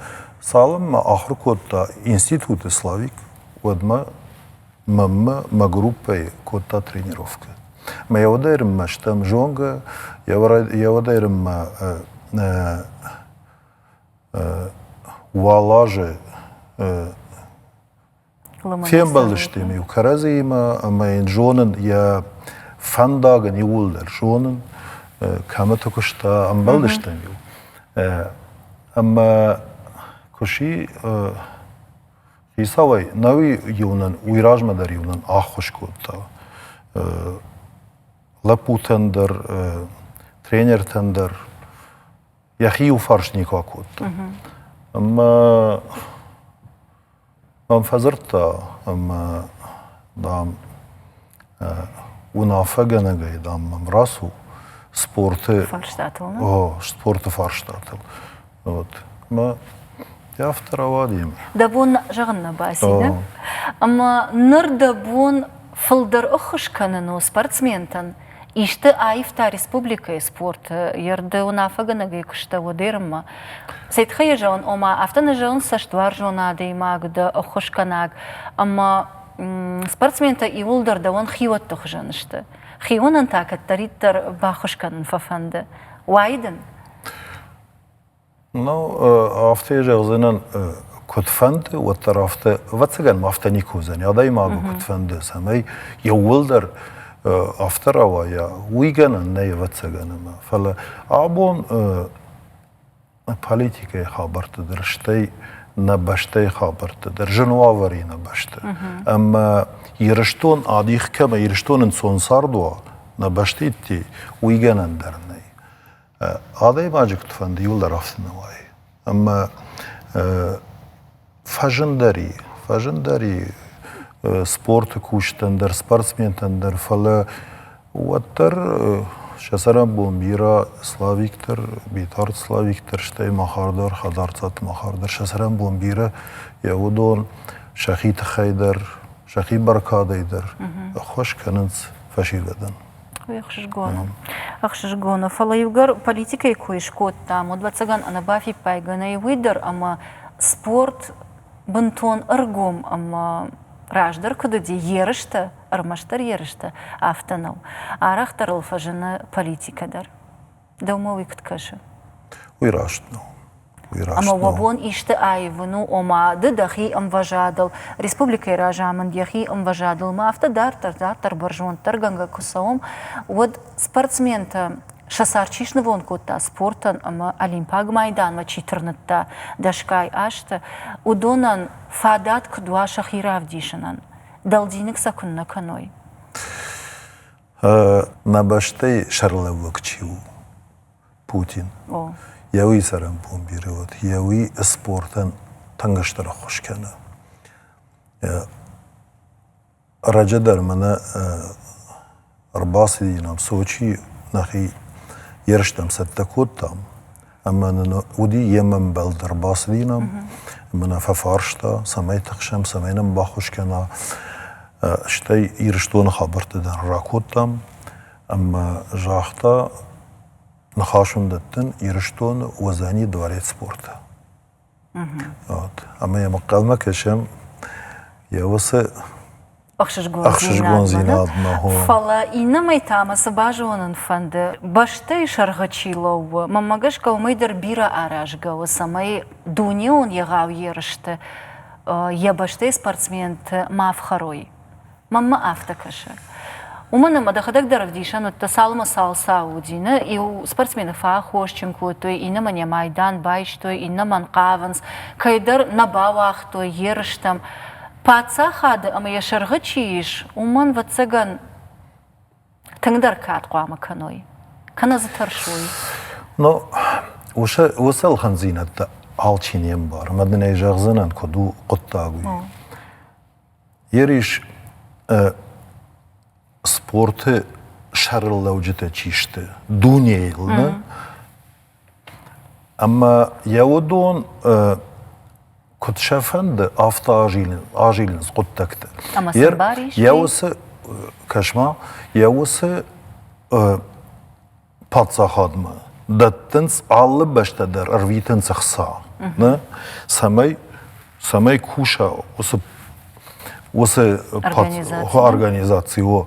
цалынмӕ ахуыр кодта институты Славик, уӕдмӕ Мӕнмӕ мӕ группӕйы кодта тренировкӕ. Мӕ еуӕдӕй стӕм зонгӕ, еуӕдӕй мӕ уал азы фембӕлдыстӕм-иу кӕрӕдзиимӕ ӕмӕ йын зонын йӕ фӕндаг ын иууылдӕр зонын, кӕмыты куыста, ӕмбӕлдыстӕм-иу. Ӕмӕ куы Хицауӕй нӕуи-иу нын уый размӕ дӕр-иу нын ӕххуыс кодта. Лӕппутӕн дӕр, тренертӕн дӕр йӕхи иу фарст никуы акодта. Ӕмӕ мӕм фӕдзырдта ӕмӕ, дам, уынаффӕгӕнӕгӕй, дам, мӕм рацу спорты фарстатыл. О, спорты фарстатыл. Вот. Мӕ афтӕ рауади. Дӕ бон зӕгъын нӕ баци, да? Ӕмӕ ныр дӕ бон фылдӕр ӕххуыс кӕнын у спортсментӕн, исты аивта республикӕйы спорты, ерды уынаффӕгӕнӕгӕй куыста уӕдерынмӕ. Цӕй тыххӕй йӕ зӕгъын, ома афтӕ нӕ зӕгъын цӕстуарзон адӕймаг дӕ ӕххуысгӕнӕг, ӕмӕ спортсментӕ иууылдӕр дӕуӕн хиуӕтты хуызӕн сты. Хионӕн та кӕддӕриддӕр баххуыс кӕнын фӕфӕнды. Уайы дын? Ну, афтӕ зӕгъдзынӕн, куыд фӕнды, уӕддӕр афтӕ, ӕвӕццӕгӕн ма афтӕ никуы уыдзӕни. Адӕймагы куыд фӕнды, цӕмӕй иууылдӕр афтӕ рауайа, уый гӕнӕн нӕй, ӕвӕццӕгӕн ӕмӕ. Фӕлӕ абон политикӕйы хабӕртты дӕр, стӕй нӕ бӕстӕйы хабӕртты дӕр зын уавӕр и нӕ бӕсты. Ӕмӕ Ирыстон адих кӕмӕ Ирыстон ӕнцон цард уа, нӕ бӕсты уый гӕнӕн дӕр нӕй. Адӕймаджы куыд фӕнды, иуылдӕр афтӕ нӕ уайы. Ӕмӕ фӕзындӕр и, фӕзындӕр и спорты кусджытӕн дӕр, спортсментӕн дӕр, фӕлӕ уӕддӕр сӕ цӕрӕнбон бирӕ Славик дӕр, Битарты Славик дӕр, стӕй Махар дӕр, Хӕдарцаты Махар дӕр, сӕ цӕрӕнбон бирӕ, йӕ уыдон сӕхи тыххӕй дӕр, сӕхи бӕркадӕй дӕр ӕххуыс кӕнынц фӕсивӕдӕн. Уый ӕхсызгон у. Ӕхсызгон у. Фӕлӕ иугӕр политикӕйы кой скодтам, уӕд, ӕвӕццӕгӕн, ӕнӕбафиппайгӕ нӕй уый дӕр, ӕмӕ спорт бынтон ӕргом ӕмӕ раздӕр куыд уыди, ерыстӕ, ӕрмӕстдӕр ерыстӕ, афтӕ нӕу. Арӕхдӕр ыл фӕзыны политикӕ дӕр. Дӕумӕ уый куыд кӕсы? Уый раст нӕу. Ӕмӕ уӕ бон исты аивын у, ома ды дӕхи ӕмвӕзадыл, республикӕйы разамынд йӕхи ӕмвӕзадыл ма афтӕ дарддӕр, дарддӕр бӕрзонддӕргӕнгӕ куы цӕуӕм, уӕд спортсментӕ сӕ цард чи снывонд кодта спортӕн ӕмӕ олимпаг майданмӕ чи тырныдта дӕсгай азты, уыдонӕн фадат куыд уа сӕхи равдисынӕн, дӕлдзиныг сӕ куыннӕ кӕной? Нӕ бӕстӕйы сӕргълӕууӕг чи у, Путин. Йӕ уый цӕрӕнбон бирӕ уыд, йӕ уый спортӕн тынг стыр ӕххуыс кӕны. Ӕрӕджы дӕр мӕнӕ Ӕрбацыди нӕм Сочийы нӕхи ерыстӕм цӕттӕ кодтам, ӕмӕ нын уыди йемӕ мбӕлд ӕрбацыди нӕм, ӕмӕ нӕ фӕфарста, цӕмӕй тыхсӕм, цӕмӕй нӕм баххуыс кӕна. Стӕй Ирыстоны хабӕрттӕ дӕр ракодтам ӕмӕ загъта, ныхас уын дӕттын, Ирыстоны уыдзӕни дворец спорта. Вот. Ӕмӕ йӕм ӕнхъӕлмӕ кӕсӕм йӕ уыцы ӕхсызгондзинадмӕ. Фӕлӕ иннӕмӕй та мӕ цы базонын фӕнды, бӕстӕйы сӕргъы чи лӕууы, мӕнмӕ гӕсгӕ уымӕй дӕр бирӕ аразгӕ у, цӕмӕй дунеон егъау ерысты йӕ бӕстӕйы спортсменты ма фхӕрой. Мӕнмӕ афтӕ кӕсы. Уымӕн ӕмӕ дӕхӕдӕг дӕр ӕвдисӕн уыдтӕ, цалынмӕ цал цау уыди, нӕ иу спортсмены фӕаххосджын кодтой, иннӕмӕн йӕ майдан байстой, иннӕмӕн хъавынц, кӕйдӕр нӕ бауагътой ерыстӕм. Паддзахады ӕмӕ йӕ сӕргъы чи ис, уымӕн, ӕвӕццӕгӕн, тынгдӕр кад хъуамӕ кӕной, кӕнӕ дзы тӕрсой. Ну, уыцы ӕлхӕндзинӕдтӕ алчи не мбары. Мӕ дын ӕй зӕгъдзынӕн, куыд у хъуыддаг уый. Ерис спорты сӕрыллӕуджытӕ чи сты дунейыл, нӕ? Ӕмӕ йӕ уыдон куыд сӕ фӕнды, афтӕ азилынц хъуыддӕгты. Ӕмӕ сын бар ис? Йӕ уыцы, кӕс-ма, йӕ уыцы паддзахадмӕ дӕттынц алы бӕстӕ дӕр ӕрвитынц ӕхца, нӕ? Цӕмӕй, цӕмӕй куса уыцы уыцы организаци, о.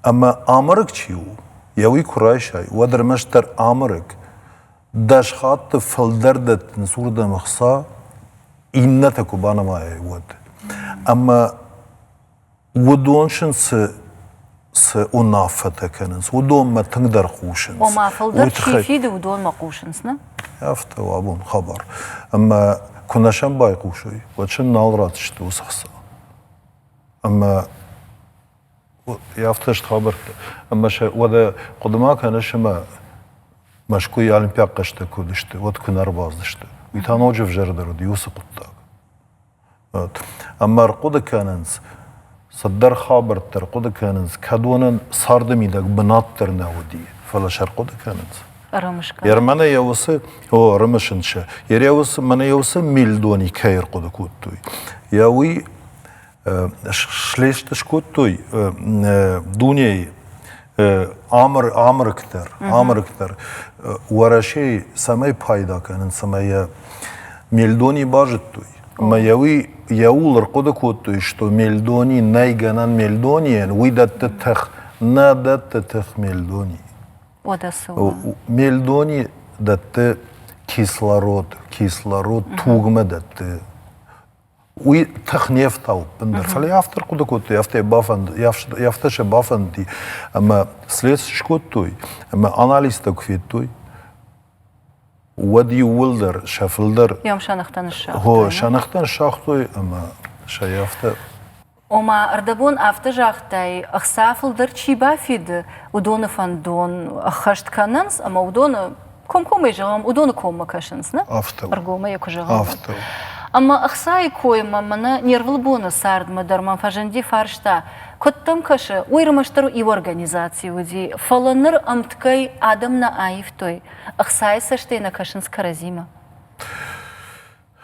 Ӕмӕ Амырык чи у, йӕ уый куы райсай, уӕд ӕрмӕстдӕр Амырык 10 хатты фылдӕр дӕттынц уырдӕм ӕхца, иннӕтӕ куы банымайай, уӕд. Ӕмӕ уыдон сын цы цы уынаффӕтӕ кӕнынц, уыдонмӕ тынгдӕр хъусынц. Ома фылдӕр чи фиды, уыдонмӕ хъусынц, нӕ? Афтӕ у абон хабар. Ӕмӕ куы нӕ сӕм байхъусой, уӕд сын нал ратдзысты уыцы хца. Ӕмӕ афтӕ сты хабӕрттӕ. Ӕмӕ сӕ уӕдӕ хъуыды ма кӕныс ӕмӕ Мӕскуыйы олимпиаг хъӕзтӕ куы уыдысты, уӕд куы нӕ ӕрбацыдысты. Уый та ноджы ӕвзӕрдӕр уыди уыцы хъуыддаг. Ӕмӕ ӕрхъуыды кӕнынц, цыдӕр хабӕрттӕ ӕрхъуыды кӕнынц, кӕд уонӕн царды мидӕг бынат дӕр нӕ уыди, фӕлӕ сӕ ӕрхъуыды кӕнынц. Ӕрымысгӕ. Мӕнӕ йӕ уыцы, о, ӕрымысын сӕ. Йӕ уыцы, мӕнӕ йӕ уыцы милдони кӕй ӕрхъуыды кодтой, йӕ уый слест скодтой дунейы амыр, амырык дӕр, амырык дӕр Уӕрӕсейы цӕмӕй пайда кӕнынц ӕмӕ йӕ Мельдони базыдтой. Ӕмӕ йӕ уый йӕ ууыл ӕрхъуыды кодтой, что Мельдони нӕй гӕнӕн Мельдонийӕн, уый дӕтты тых, нӕ дӕтты тых Мельдони. Уӕдӕ цы у? Мельдони дӕтты кислород, кислород тугмӕ дӕтты уый тых не фтауы ӕппындӕр. Фӕлӕ афтӕ ӕрхъуыды кодтой, афтӕ бафӕнд, афтӕ сӕ бафӕндыди ӕмӕ следств скодтой ӕмӕ анализтӕ куы федтой, уӕд иууылдӕр сӕ фылдӕр Йӕм сӕ ныхтӕ ныссагътой. Сӕ ныхтӕ ныссагътой ӕмӕ сӕ афтӕ Ома, ӕрдӕбон афтӕ загътай, ӕхца фылдӕр чи бафиды, уыдоны фӕндон ӕххӕст кӕнынц ӕмӕ уыдоны комкоммӕ зӕгъӕм, уыдоны коммӕ кӕсынц, нӕ? Афтӕ. Ӕргомӕй йӕ куы зӕгъӕм. Афтӕ. Ӕмӕ ӕхцайы коймӕ мӕнӕ не рвылбоны цардмӕ дӕр мӕм фӕзынди фарста, куыд дӕм кӕсы, уый ӕрмӕстдӕр иу организаци уыди, фӕлӕ ныр ӕмткӕй адӕм нӕ аивтой, ӕхцайы цӕстӕй нӕ кӕсынц кӕрӕдзимӕ.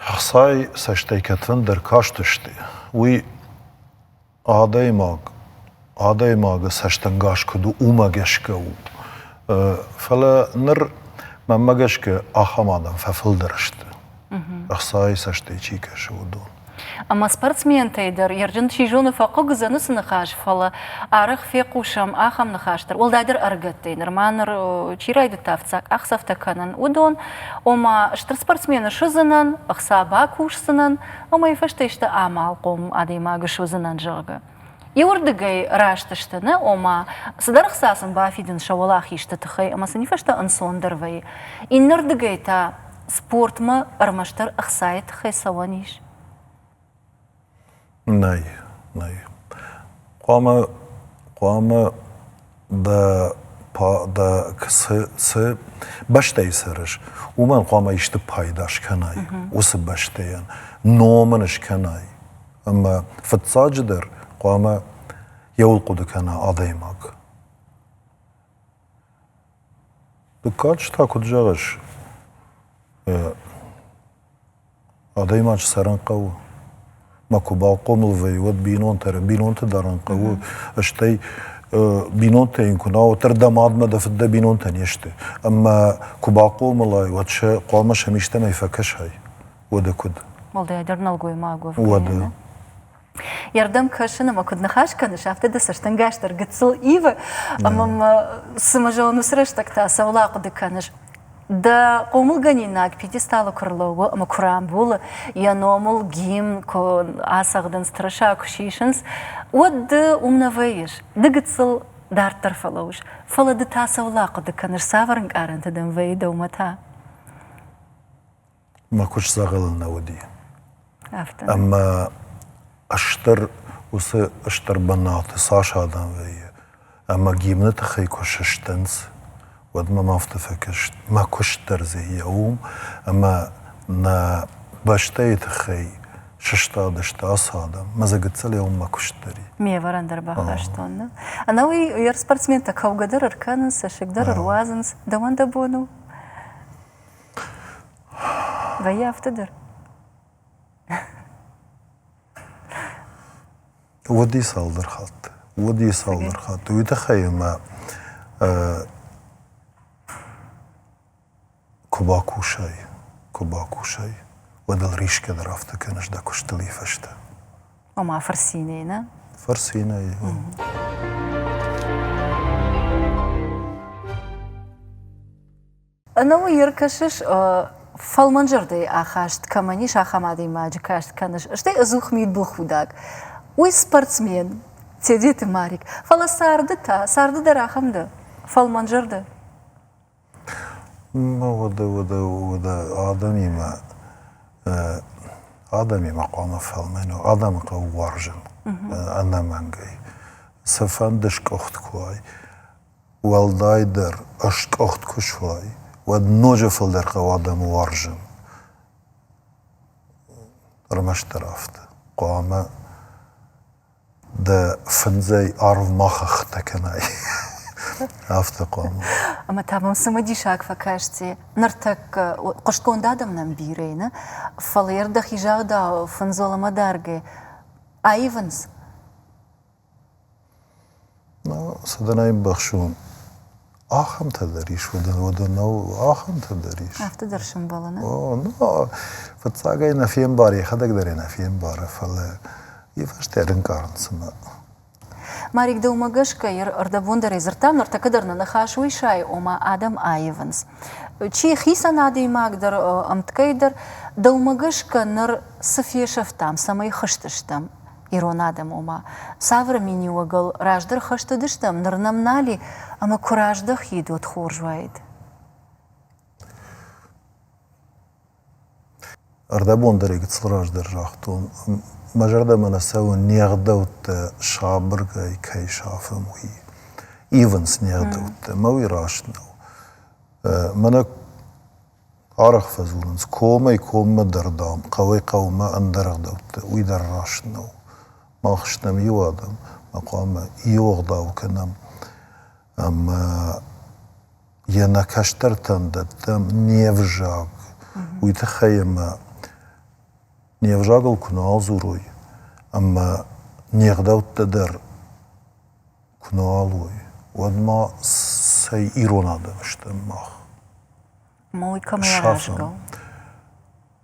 Ӕхцайы цӕстӕй кӕдфӕндӕр кастысты, уый адӕймаг адӕймагы цӕстӕнгас куыд у, уымӕ гӕсгӕ у. Фӕлӕ ныр, мӕнмӕ гӕсгӕ, ахӕм адӕм фӕфылдӕр сты, ӕхцайы цӕстӕй чи кӕсы, уыдон. Ӕмӕ спортсментӕй дӕр ерджын чи зоны фӕхъыг уыдзӕн уыцы ныхас, фӕлӕ арӕх фехъусӕм ахӕм ныхас дӕр, уӕлдайдӕр ӕрыгӕттӕй нырма ныр чи райдыдта фыццаг къахдзӕфтӕ кӕнын, уыдон, ома стыр спортсмен суыдзынӕн, ӕхца бакусдзынӕн, ӕмӕ йӕ фӕстӕ исты амалхъом адӕймаг суыдзынӕн, зӕгъгӕ. Иуырдыгӕй раст сты, нӕ, ома цыдӕр ӕхца сын бафидын сӕ уӕлахизты тыххӕй ӕмӕ сын фӕстӕ ӕнцондӕр вӕййы. Иннӕрдыгӕй та спортмӕ ӕрмӕстдӕр ӕхцайы тыххӕй цӕуӕн ис? Нӕй, нӕй. Хъуамӕ, хъуамӕ дӕ, дӕ цы, цы бӕстӕйы цӕрыс, уымӕн хъуамӕ исты пайда скӕнай, уыцы бӕстӕйӕн, ном ын скӕнай. Ӕмӕ фыццаджыдӕр хъуамӕ йӕуыл хъуыды кӕна адӕймаг. Дыккаджы та куыд зӕгъыс, адӕймаджы цӕрын хъӕуы. Мӕ куы бахъомыл вӕййы, уӕд бинонтӕ, бинонты дарын хъӕуы, стӕй бинонтӕ йын куы нӕ уӕддӕр дӕ мадмӕ дӕ фыд дӕ бинонтӕ не сты. Ӕмӕ куы бахъомыл ай, уӕд сӕ хъуамӕ сӕм истӕмӕй фӕкӕсай. Уӕдӕ куыд? Уӕлдайдӕр нӕлгоймаг уӕвгӕйӕ. Уӕдӕ. Йе рдӕм кӕсын ӕмӕ куыд ныхас кӕныс, афтӕ дӕ цӕстӕнгас дӕр гыццыл ивы, ӕмӕ ма цымӕ зӕгъын, уыцы рӕстӕг та цӕуыл ахъуыды кӕныс? Дӕ хъомылгӕнинаг пьедесталы куы рлӕууы ӕмӕ куы рамбулы, йӕ номыл гимн куы ацӕгъдынц, тырыса куы сисынц, уӕд ды уым нӕ вӕййыс. Ды гыццыл дарддӕр фӕлӕууыс. Фӕлӕ ды та цӕуыл ахъуыды кӕныс, цавӕр ӕнкъарӕнтӕ дӕм вӕййы дӕумӕ та? Мӕ куыст дзӕгъӕлы нӕ уыди. Ӕмӕ стыр уыцы стыр бынаты цас адӕм вӕййы, ӕмӕ гимны тыххӕй куы сыстынц, уӕд мӕм афтӕ фӕкаст, мӕ куыст дӕр дзы йӕ уым, ӕмӕ нӕ бӕстӕйы тыххӕй сыстадысты ацы адӕм, мӕ дзы гыццыл йӕ уым мӕ куыст дӕр и. Ме вӕрӕн дӕр бахастон. Ӕнӕуи йе спортсментӕ кӕугӕ дӕр ӕркӕнынц, цӕссыг дӕр ӕруадзынц. Дӕуӕн дӕ бон у? Вӕййы афтӕ дӕр? Уыди цалдӕр хатты. Уыди цалдӕр хатты. Уый тыххӕй ӕмӕ куы бакусай, куы бакусай, уӕд ыл рисгӕ дӕр афтӕ кӕныс дӕ куыстыл и фӕстӕ. Ома фырцинӕй, нӕ? Фырцинӕй. Ӕнӕуый ӕркӕсыс, фӕлмӕнзӕрдӕйы ахаст кӕмӕн ис, ахӕм адӕймаджы каст кӕныс, стӕй ӕдзух мидбылхудӕг. Уый спортсмен, Тедеты Марик. Фӕлӕ царды та, царды дӕр ахӕм дӕ, фӕлмӕнзӕрдӕ. Ну, уӕдӕ, уӕдӕ, уӕдӕ адӕмимӕ, адӕмимӕ хъуамӕ фӕлмӕн уа, адӕмы хъӕуы уарзын ӕнӕмӕнгӕй. Цыфӕнды скъуыхт куы уай, Уӕлдайдӕр ӕскъуыхт куы суай, уӕд ноджы фылдӕр хъӕуы адӕмы уарзын. Ӕрмӕстдӕр афтӕ. Хъуамӕ дӕ фындзӕй арв ма хӕхтӕ кӕнай. Афтӕ хъуамӕ. Ӕмӕ та мӕм цымыдисаг фӕкасти. Ныртӕккӕ хъуыстгонд адӕм нӕм бирӕ и, нӕ? Фӕлӕ йӕ дӕхи загъдау фындзолымӕ даргӕ аивынц. Ну, цы дын ӕй бахсон, ахӕмтӕ дӕр ис, уыдон, уыдон нӕу, ахӕмтӕ дӕр ис. Афтӕ дӕр сӕмбӕлы, нӕ? О, ну, фыццаг ӕй нӕ фембары, йӕхӕдӕг дӕр ӕй нӕ фембары, фӕлӕ йӕ фӕстӕ ӕрынкъарынц цымӕ. Марик, дӕумӕ гӕсгӕ ӕрдӕбон дӕр ӕй дзырдтам, ныртӕккӕ дӕр нӕ ныхас уый сайы, ома адӕм аивынц. Чи хицӕн адӕймаг дӕр, ӕмткӕй дӕр, дӕумӕ гӕсгӕ ныр цы фесӕфтам, цӕмӕй хызт стӕм? ирон адӕм, ома, цавӕр миниуӕгыл раздӕр хӕст уыдыстӕм, ныр нӕм нал и, ӕмӕ куы раздӕхид, уӕд хорз уаид. Ӕрдӕбон дӕр гыццыл раздӕр загътон, мӕ зӕрдӕмӕ нӕ цӕуы не гъдӕуттӕ сабыргай кӕй сафӕм, уый. Ивынц не гъдӕуттӕ, мӕ уый раст нӕу. Мӕнӕ Арӕх фӕдзурынц, комӕй коммӕ дӕр, дам, хъӕуӕй хъӕумӕ ӕндӕр ӕгъдӕуттӕ. Уый дӕр раст нӕу. Мах стӕм иу адӕм, ӕмӕ хъуамӕ иу ӕгъдау кӕнӕм ӕмӕ йӕ нӕ кӕстӕртӕн дӕттӕм не взаг. Уый тыххӕй ӕмӕ не взагыл куы нал дзурой ӕмӕ не гъдӕуттӕ дӕр куы нал уой, уӕд ма цӕй ирон адӕм стӕм мах? Мой кӕмӕй аразгӕ у?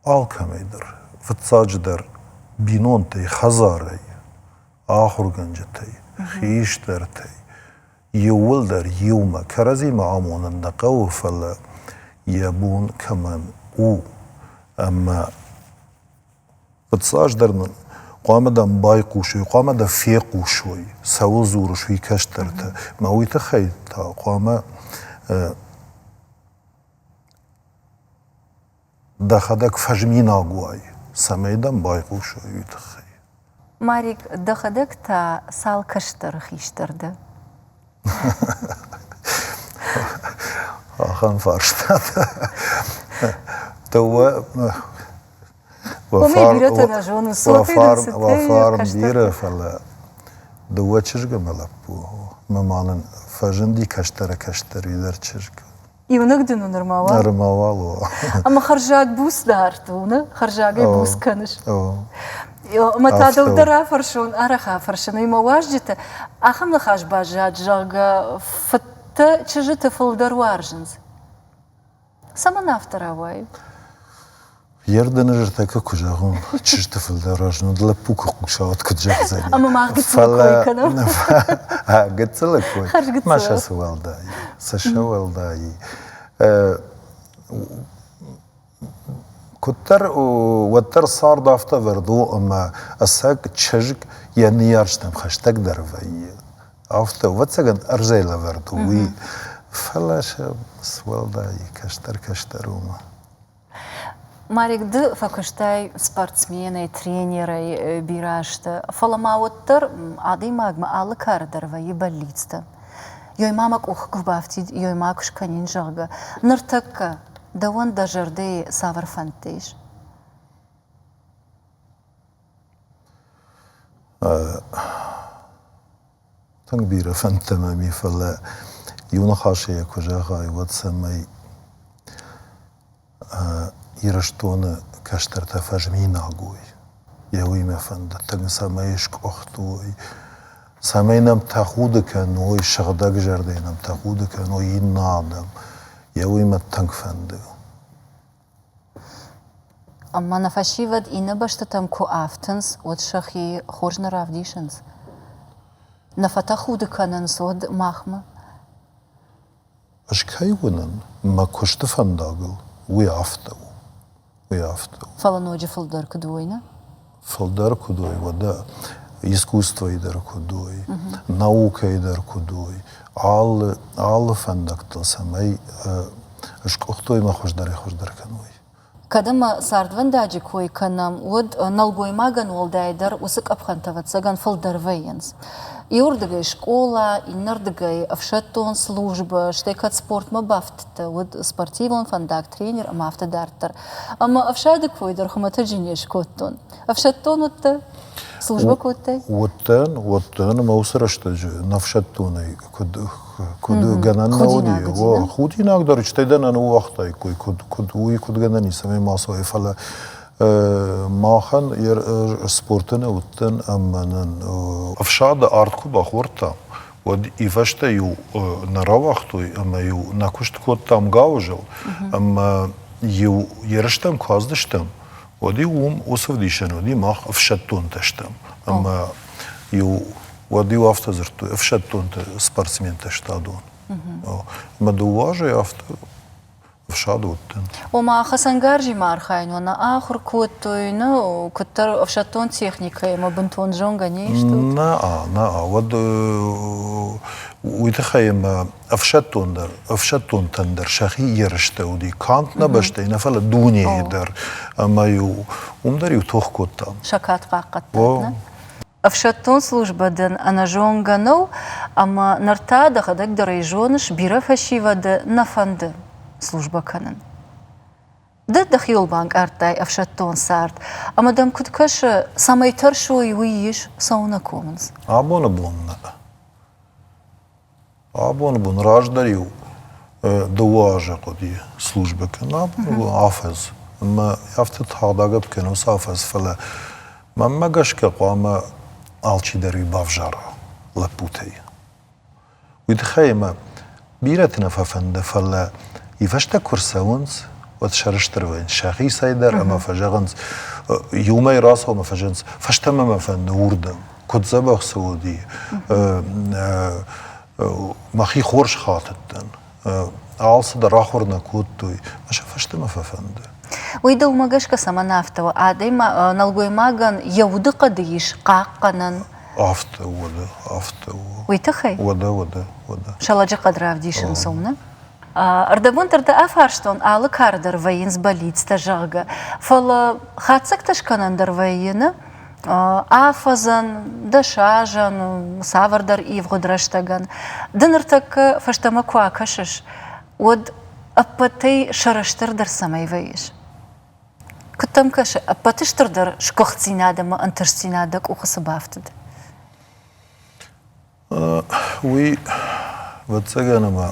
Алкӕмӕй дӕр. Фыццаджыдӕр бинонтӕй, хӕдзарӕй, ахуыргӕнджытӕй, хистӕртӕй. Иууылдӕр иумӕ кӕрӕдзимӕ амонын нӕ хъӕуы, фӕлӕ йӕ бон кӕмӕн у ӕмӕ Фыццаджыдӕр нын хъуамӕ дӕм байхъусой, хъуамӕ дӕ фехъусой, цӕуыл дзурыс, уый кӕстӕртӕ. Мӕ уый тыххӕй та хъуамӕ дӕхӕдӕг фӕзминаг уай, цӕмӕй дӕм байхъусой, уый тыххӕй. Марик, дӕхӕдӕг та цал кӕстӕры хистӕр дӕ? Ахӕм фарстатӕ. Дыууӕ Уымӕй бирӕтӕ нӕ зонынц, Уӕ фарн бирӕ, фӕлӕ дыууӕ чызг ӕмӕ лӕппу. Мӕ ма нын фӕзынди кӕстӕры кӕстӕр дӕр чызг. Иунӕг дын у нырма уал? Нырма уал у. Ӕмӕ хӕрзаг буц дард у, нӕ? Хӕрзагӕй буц кӕныс. Ӕмӕ та дӕу дӕр афӕрсон, арӕх афӕрсын, уый мӕ уазджыты ахӕм ныхас баззад, зӕгъгӕ, фыдтӕ чызджыты фылдӕр уарзынц. Цӕмӕн афтӕ рауайы? Йе рдыны зӕрдӕкӕ куы зӕгъон, чызджыты фылдӕр разынд, лӕппу куы хъуса, уӕд куыд зӕгъдзӕни. Ӕмӕ мах гыццылы кой кӕнӕм. Гыццылы кой. Ма сӕ цы уӕлдай, цы сӕ уӕлдай. Куыддӕр, уӕддӕр цард афтӕ ӕвӕрд у, ӕмӕ ӕцӕг чызг йӕ ныййарджытӕм хӕстӕгдӕр вӕййы. Афтӕ, ӕвӕццӕгӕн, ӕрдзӕй лӕвӕрд у уый. Фӕлӕ сӕ цы уӕлдай кӕстӕр кӕстӕр у ма. Марик, ды фӕкуыстай спортсменӕй, тренерӕй бирӕ азты, фӕлӕ ма уӕддӕр адӕймагмӕ алы кары дӕр вӕййы бӕллицтӕ. Ёй ма мӕ къухы куы бафтид, ёй ма куы скӕнин, зӕгъгӕ. Ныртӕккӕ дӕуӕн дӕ зӕрдӕйы цавӕр фӕндтӕ ис? Тынг бирӕ фӕндтӕ мӕм и, фӕлӕ иу ныхасӕй йӕ куы зӕгъай, уӕд цӕмӕй Ирыстоны кӕстӕртӕ фӕзминаг уой, йӕ уый мӕ фӕнды, тынг цӕмӕй скъуыхт уой, цӕмӕй нӕм тӕхуды кӕной, сыгъдӕг зӕрдӕйы нӕм тӕхуды кӕной иннӕ адӕм, йӕ уый мӕ тынг фӕнды. Ӕмӕ нӕ фӕсивӕд иннӕ бӕстӕтӕм куы афтынц, уӕд сӕхи хорз нӕ равдисынц? Нӕ фӕтӕхуды кӕнынц уӕд махмӕ? Ӕз кӕй уынын мӕ куысты фӕндагыл, уый афтӕ у. Уый афтӕ у. Фӕлӕ ноджы фылдӕр куыд уой, нӕ? Фылдӕр куыд уой, уӕдӕ искусствойы дӕр куыд уой, наукӕйы дӕр куыд уой, алы, алы фӕндӕгтыл цӕмӕй скъуыхтой мӕ хуыздӕрӕй-хуыздӕр кӕной. Кӕд ӕмӕ цардвӕндаджы кой кӕнӕм, уӕд нӕлгоймагӕн уӕлдайдӕр уыцы къӕпхӕнтӕ, ӕвӕццӕгӕн, фылдӕр вӕййынц. Иуырдыгӕй скъола, иннӕрдыгӕй ӕфсӕддон службӕ, стӕй кӕд спортмӕ бафтыдтӕ, уӕд спортивон фӕндаг, тренер ӕмӕ афтӕ дарддӕр. Ӕмӕ ӕфсады кой дӕр хуымӕтӕджы не скодтон. Ӕфсӕддон уыдтӕ? Службӕ кодтай? Уыдтӕн, уыдтӕн ӕмӕ уыцы рӕстӕджы нӕ ӕфсӕддонӕй куыд куыд гӕнӕн нӕ уыди. Худинаг дӕр, стӕй дӕ нӕ ныууагътаиккой, куыд, куыд, уый куыд гӕнӕн и, цӕмӕй ма цӕуай, фӕлӕ махӕн спорты нӕ уыдтӕн ӕмӕ нын ӕфсады ард куы бахордтам, уӕд ивӕзтӕ-иу нӕ рауагътой ӕмӕ-иу нӕ куыст кодтам гауызыл, ӕмӕ-иу ерыстӕм куы ацыдыстӕм, уӕд-иу уым уыцы ӕвдисӕн уыди, мах ӕфсӕддонтӕ стӕм. Ӕмӕ-иу уӕд-иу афтӕ дзырдтой, ӕфсӕддонтӕ спортсментӕ сты адон. Ӕмӕ дыууӕ азӕй афтӕ ӕфсады уыдтӕн. Ома хӕцӕнгарзимӕ архайын нӕ ахуыр кодтой, нӕ куыддӕр ӕфсӕддон техникӕимӕ бынтон зонгӕ не стут? Нӕ, нӕ, уӕд уый тыххӕй ӕмӕ ӕфсӕддон дӕр, ӕфсӕддонтӕн дӕр сӕхи ерыстӕ уыди, канд нӕ бӕстӕйы нӕ, фӕлӕ дунейы дӕр. Ӕмӕ-иу уым дӕр-иу тох кодтам. Сӕ кад хъахъхъӕдтат, нӕ? Ӕфсӕддон службӕ дын ӕнӕзонгӕ нӕу, ӕмӕ ныр та дӕхӕдӕг дӕр ӕй зоныс, бирӕ фӕсивӕды нӕ фӕнды службӕ кӕнын. Ды дӕхиуыл банкъардтай ӕфсӕддон цард, ӕмӕ дӕм куыд кӕсы, цӕмӕй тӕрсой, уый ис, цӕуылнӕ комынц? Абоны бон нӕ. Абоны бон раздӕр-иу дыууӕ азы хъуыди службӕ кӕнын, абоны бон афӕдз. Ӕмӕ афтӕ тагъд агӕпп кӕны уыцы афӕдз, фӕлӕ мӕнмӕ гӕсгӕ хъуамӕ алчидӕр уый бавзара лӕппутӕй. Уый тыххӕй ӕмӕ бирӕты нӕ фӕфӕнды, фӕлӕ ивӕзтӕ куы рцӕуынц, уӕд сӕрыстыр вӕййынц сӕхицӕй дӕр ӕмӕ фӕзӕгъынц, иумӕ рацӕуы ӕмӕ фӕзӕгъынц, фӕстӕмӕ мӕ фӕнды уырдӕм. Куыд дзӕбӕх цы уыди, мӕхи хорз хатыдтӕн, алцыдӕр ахуыр нӕ кодтой, ӕмӕ сӕ фӕстӕмӕ фӕфӕнды. Уый дӕумӕ гӕсгӕ цӕмӕн афтӕ у? Адӕймаг, нӕлгоймагӕн йӕ удыхъӕды ис хъахъхъӕнӕн. Афтӕ уӕдӕ, афтӕ у. Уый тыххӕй? Уӕдӕ, уӕдӕ, уӕдӕ. Сӕ лӕджыхъӕд равдисынц уым, нӕ? Ӕрдӕбон дӕр дӕ афарстон, алы кары дӕр вӕййынц бӕллицтӕ, зӕгъгӕ. Фӕлӕ хатдзӕгтӕ скӕнӕн дӕр вӕййы, нӕ? Афӕдзӕн, дӕсазӕн, цавӕрдӕр ивгъуыд рӕстӕгӕн. Ды ныртӕккӕ фӕстӕмӕ куы акӕсыс, уӕд ӕппӕтӕй сӕрыстырдӕр цӕмӕй вӕййыс? Куыд дӕм кӕсы, ӕппӕты стырдӕр сгуыхтдзинад ӕмӕ ӕнтыстдзинад дӕ къухы цы бафтыд? Уый, ӕвӕццӕгӕн, ӕмӕ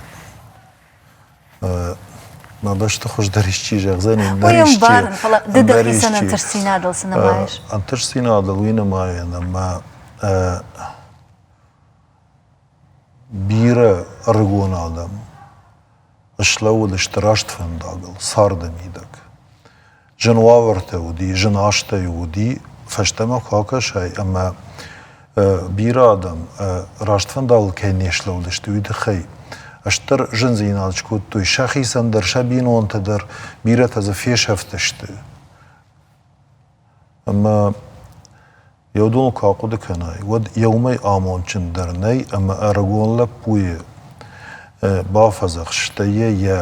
Мӕ бӕсты хуыздӕр исчи зӕгъдзӕни, ӕндӕр Уый исчи. ӕмбарын, фӕлӕ ды ӕндӕр дӕхицӕн исчи. ӕнтыстдзинадыл цы нымайыс? Ӕнтыстдзинадыл уый нымайын, ӕмӕ бирӕ ӕрыгон адӕм слӕууыдысты раст фӕндагыл царды мидӕг. Зын уавӕртӕ уыди, зын азтӕ уыди, фӕстӕмӕ куы акӕсай ӕмӕ бирӕ адӕм раст фӕндагыл кӕй не слӕудысты, уый тыххӕй стыр зындзинад скодтой сӕхицӕн дӕр, сӕ бинонтӕ дӕр, бирӕтӕ дзы фесӕфтысты. Ӕмӕ Йӕ уыдоныл куы ахъуыды кӕнай, уӕд йӕ уымӕй амондджындӕр нӕй ӕмӕ ӕрыгон лӕппуйы бафӕдзӕхс, стӕй йӕ йӕ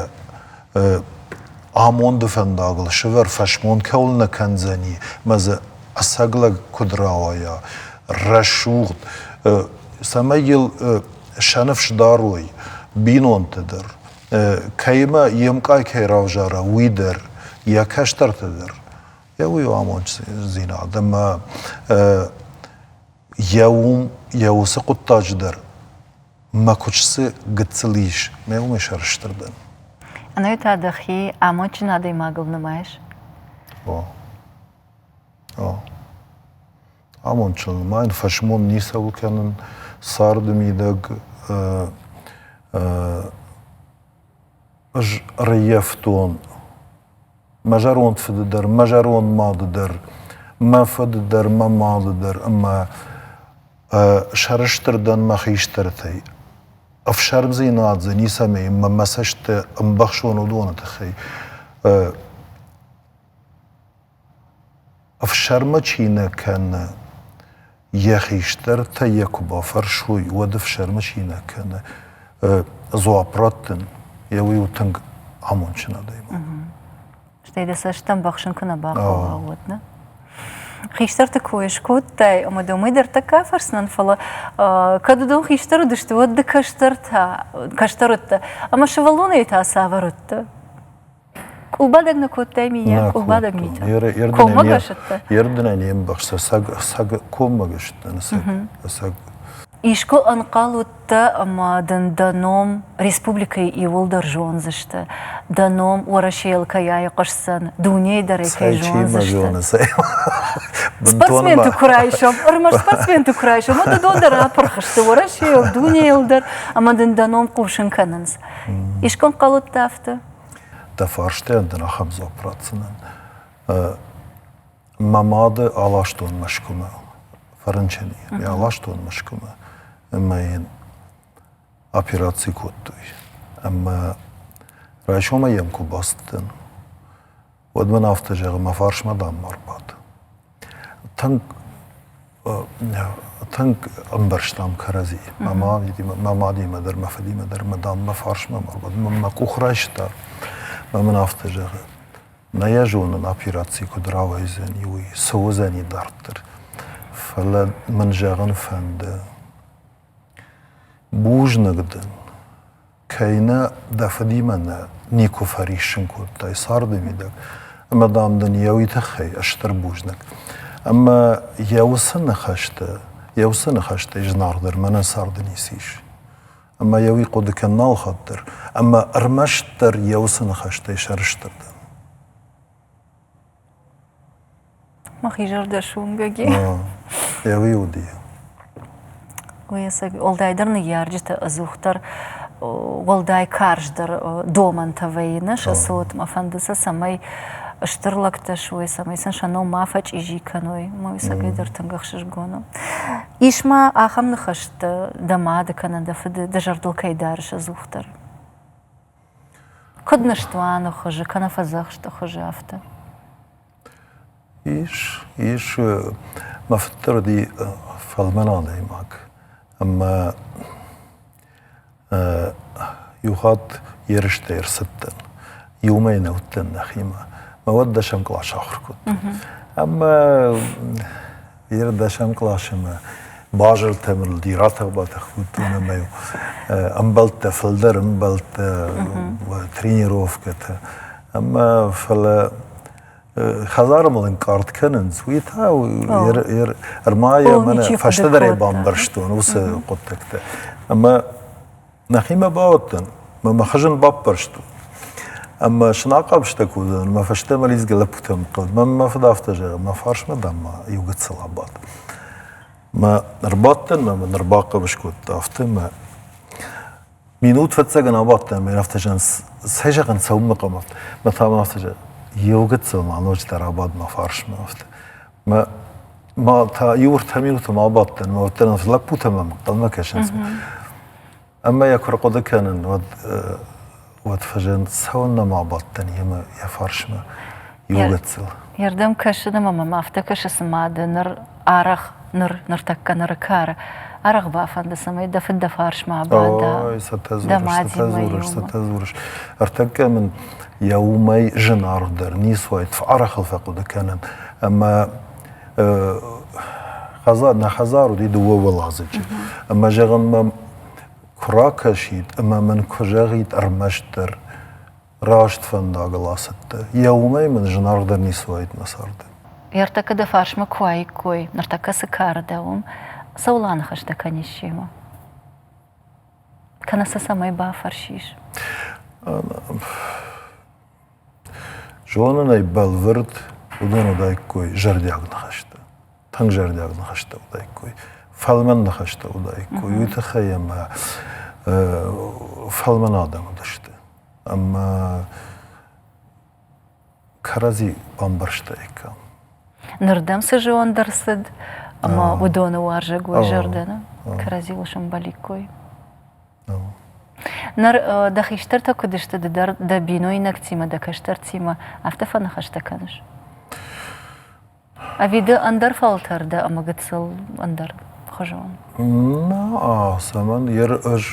амонды фӕндагыл сывӕр фӕсмон кӕуыл нӕ кӕндзӕни ӕмӕ дзы ӕцӕг лӕг куыд рауайа, рӕсугъд, цӕмӕй йыл сӕ ныфс дарой бинонтӕ дӕр, кӕимӕ йе мкъай кӕй равзара, уый дӕр, йӕ кӕстӕртӕ дӕр. Йӕ уый у амонддзинад ӕмӕ йӕ уым, йӕ уыцы хъуыддаджы дӕр мӕ куыст цы гыццыл ис, мӕ уымӕй сӕрыстыр дӕн. Ӕнӕуи та дӕхи амондджын адӕймагыл нымайыс? О. О. Амондджын нымайын, фӕсмон ницӕуыл кӕнын, царды мидӕг ӕз ӕрӕййӕфтон мӕ зӕронд фыды дӕр, мӕ зӕронд мады дӕр, мӕ фыды дӕр, мӕ мады дӕр ӕмӕ сӕрыстыр дӕн мӕ хистӕртӕй. Ӕфсӕрмдзинад дзы ницӕмӕй ӕмӕ мӕ цӕсты ӕмбӕхсон уыдоны тыххӕй. Ӕфсӕрмы чи нӕ кӕны, йӕ хистӕртӕ йӕ куы бафӕрсой, уӕд ӕфсӕрмы чи нӕ кӕны, дзуапп раттын, йӕ уый у тынг амондджын адӕймаг. Стӕй дӕ цӕст ӕмбӕхсын куы нӕ бахъӕуа, уӕд нӕ? Хистӕрты кой скодтай, ӕмӕ дӕ уымӕй дӕр тӕккӕ афӕрсынӕн, фӕлӕ кӕд уыдон хистӕр уыдысты, уӕд ды кӕстӕртӕ, кӕстӕр уыдтӕ. Ӕмӕ сывӕллонӕй та цавӕр уыдтӕ? Къулбадӕг нӕ кодтай миййаг, къулбадӕг митӕ? Коммӕгӕс уыдтӕ? Ердынӕн не мбӕхста, сӕг, сӕг коммӕгӕс уыдтӕн, сӕг, сӕг. Искуы ӕнхъӕл уыдтӕ ӕмӕ дын дӕ ном республикӕйы иууылдӕр зондзысты, дӕ ном Уӕрӕсейыл кӕй айхъуысдзӕн, дунейы дӕр ӕй кӕй зондзысты? Спортсменты куы райсӕм, ӕрмӕст спортсменты куы райсӕм, уӕд уыдон дӕр апырх сты Уӕрӕсейыл, дунейыл дӕр, ӕмӕ дын дӕ ном хъусын кӕнынц. Искуы ӕнхъӕл уыдтӕ афтӕ? Дӕ фарстайӕн дын ахӕм дзуапп ратдзынӕн. Мӕ мады аластон Мӕскуымӕ, фӕрынчын и. Йӕ аластон Мӕскуымӕ ӕмӕ йын операци кодтой. Ӕмӕ райсомӕй йӕм куы бацыдтӕн, уӕд мын афтӕ зӕгъы, мӕ фарсмӕ, дам, ма рбад. Тынг тынг ӕмбӕрстам кӕрӕдзи. Мӕ мадимӕ, мӕ мадимӕ дӕр, мӕ фыдимӕ дӕр, мӕ дам, мӕ фарсмӕ ма рбад. Мӕ къух райста, мӕ мын афтӕ зӕгъы, нӕ йӕ зонын, операци куыд рауайдзӕни, уый, цы уыдзӕни дарддӕр. Фӕлӕ мын зӕгъын фӕнды, бузныг дын, кӕй нӕ дӕ фыдимӕ нӕ никуы фӕриссын кодтай царды мидӕг, ӕмӕ, дам, дын йӕ уый тыххӕй стыр бузныг. Ӕмӕ йӕ уыцы ныхӕстӕ, йӕ уыцы ныхӕстӕй зынаргъдӕр мӕнӕн царды ницы ис. Ӕмӕ йӕ уый хъуыды кӕн нал хатт дӕр, ӕмӕ ӕрмӕстдӕр йӕ уыцы ныхӕстӕй сӕрыстыр дӕн. Мӕхи зӕрдӕ суынгӕг и. Ӕви уыди? Уый ӕцӕг уӕлдайдӕр ныййарджытӕ ӕдзухдӕр уӕлдай карздӕр домӕнтӕ вӕййы нӕ сӕ цотмӕ. Фӕнды сӕ, цӕмӕй стыр лӕгтӕ суой, цӕмӕй сын сӕ ном ма фӕчъизи кӕной. Ӕмӕ уый ӕцӕгӕйдӕр тынг ӕхсызгон у. Ис ма ахӕм ныхӕстӕ дӕ мады кӕнӕ дӕ фыды дӕ зӕрдыл кӕй дарыс ӕдзухдӕр? Куыд ныстуаны хуызы кӕнӕ фӕдзӕхсты хуызы афтӕ? Ис, ис. Мӕ фыд дӕр уыди фӕлмӕн адӕймаг. Ӕмӕ иу хатт ерыстӕй ӕрцыдтӕн. Иумӕ нӕ уыдтӕн нӕхимӕ. Мӕ уӕд дӕсӕм къласы ахуыр кодтон. Ӕмӕ Ер дӕсӕм къласы мӕ базыртӕ мыл ратӕх-батӕх кодтон ӕмӕ ӕмбӕлттӕ, фылдӕр ӕмбӕлттӕ, тренировкӕтӕ. Ӕмӕ фӕлӕ хӕдзары мыл ӕнкъард кӕнынц, уый та ӕрмайӕ мӕнӕ фӕстӕдӕр ӕй бамбӕрстон уыцы хъуыддӕгтӕ. Ӕмӕ нӕхимӕ бауадтӕн, мӕ мӕ хызын баппӕрстон. Ӕмӕ сынахъӕбыстӕ кодтон, мӕ фӕстӕмӕ лидзгӕ лӕппутӕм хъӕуд. Мӕ мӕ фыд афтӕ зӕгъы, мӕ фарсмӕ, дам, ма иу гыццыл абад. Мӕ ӕрбадтӕн мӕ мын ӕрбахъӕбыс кодта, афтӕ мӕ минут фӕццӕгӕн абадтӕн, мӕ афтӕ зӕгъын, цӕй зӕгъын, цӕуынмӕ хъӕуы. Мӕ та мын афтӕ зӕгъы, иу гыццыл ма ноджыдӕр абад мӕ фарсмӕ, афтӕ. Мӕ ма та иу ӕртӕ минуты ма абадтӕн, мӕ уӕддӕр лӕппутӕ мӕм ӕнхъӕлмӕ кӕсынц. Ӕмӕ йӕ куы рхъуыды кӕнын, уӕд уӕд фӕзынд, цӕуылнӕ ма бадтӕн йемӕ йӕ фарсмӕ иу гыццыл. Йе рдӕм кӕсын ӕмӕ мӕм афтӕ кӕсы, цыма ды ныр арӕх, ныр, ныртӕккӕ ныры кары, арӕх бафӕнды, цӕмӕй дӕ фыд дӕ фарсмӕ абада, Ой, цӕтӕ дзурыс, цӕтӕ дзурыс, цӕтӕ дзурыс. Ӕртӕккӕ мын йӕ уымӕй зынаргъдӕр ницы уаид, арӕх ыл фӕхъуыды кӕнын. Ӕмӕ хӕдзар, нӕ хӕдзар уыди дыууӕ уӕладзыджы. Ӕмӕ зӕгъын мӕм куы ракӕсид ӕмӕ мын куы зӕгъид ӕрмӕстдӕр раст фӕндагыл ацыдтӕ, йӕ уымӕй мын зынаргъдӕр ницы уаид мӕ царды. Ӕртӕккӕ дӕ фарсмӕ куы уаиккой, ныртӕккӕ цы кары дӕ уым, цӕуыл аныхӕстӕ кӕнис семӕ? Кӕнӕ сӕ цӕмӕй бафӕрсис? Зонын ӕй бӕлвырд, уыдон уыдаиккой зӕрдиаг ныхӕстӕ, тынг зӕрдиаг ныхӕстӕ уыдаиккой, фӕлмӕн ныхӕстӕ уыдаиккой. Уый тыххӕй ӕмӕ фӕлмӕн адӕм уыдысты. Ӕмӕ кӕрӕдзи бамбӕрстаиккам. Ныр дӕм цы зонд ӕрцыд, ӕмӕ уыдоны уарзӕгой зӕрдӕ кӕрӕдзиуыл сӕмбӕликкой. Ныр дӕ хистӕртӕ куыд сты, ды дӕр дӕ бинойнӕгтимӕ, дӕ кӕстӕртимӕ афтӕ фӕныхӕстӕ кӕныс? Ӕви ды ӕндӕр фӕлтӕр дӕ ӕмӕ гыццыл ӕндӕр хуызон? Нӕ, цӕмӕн? Ӕз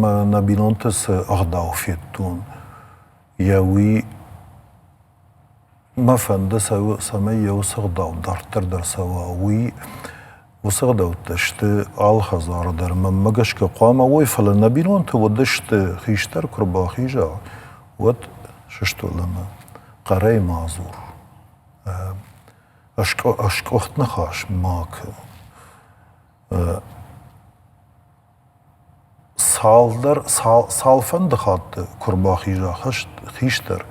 мӕ нӕ бинонты цы ӕгъдау федтон, йӕ уый Мӕ фӕнды, цӕмӕй йӕ уыцы ӕгъдау дарддӕр дӕр цӕуа, уый уыцы ӕгъдӕуттӕ сты алы хӕдзары дӕр. Мӕнмӕ гӕсгӕ хъуамӕ уой, фӕлӕ нӕ бинонты уыдысты, хистӕр куы рбахиза, уӕд сыстол ӕмӕ хъӕрӕй ма дзур, ӕскъуыхт ныхас ма кӕн. Цалдӕр, цалфӕнды хатты куы рбахиза хистӕр,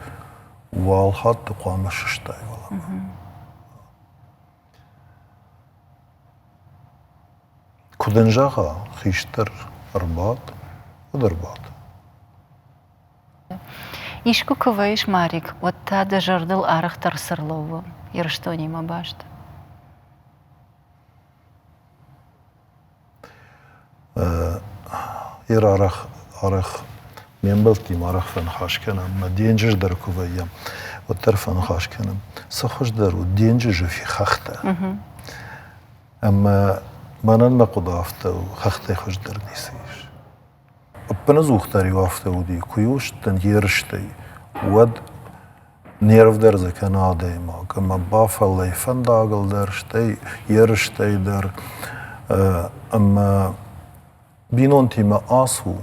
уал хатты хъуамӕ сыстай уӕлӕмӕ. Куы дын зӕгъа, хистӕр ӕрбад, уӕд ӕрбад. Искуы куы вӕййыс, Марик, уӕд та дӕ зӕрдыл арӕхдӕр цы рлӕууы Ирыстонимӕ баст? Ир арӕх, арӕх ме мбӕлттимӕ арӕх фӕныхас кӕнӕм, мӕ денджыз дӕр куы вӕййӕм, уӕддӕр фӕныхас кӕнӕм. Цы хуыздӕр у денджызы хӕхтӕ. Ӕмӕ мӕнӕн мӕ хъуыды афтӕ у, хӕхтӕй хуыздӕр ницы ис. Ӕппынӕдзухдӕр-иу афтӕ уыди, куы-иу сдӕн ерыстӕй, уӕд нерв дӕр дзы кӕны адӕймаг ӕмӕ бафӕллайы фӕндагыл дӕр, стӕй ерыстӕй дӕр. Ӕмӕ бинонтимӕ ацу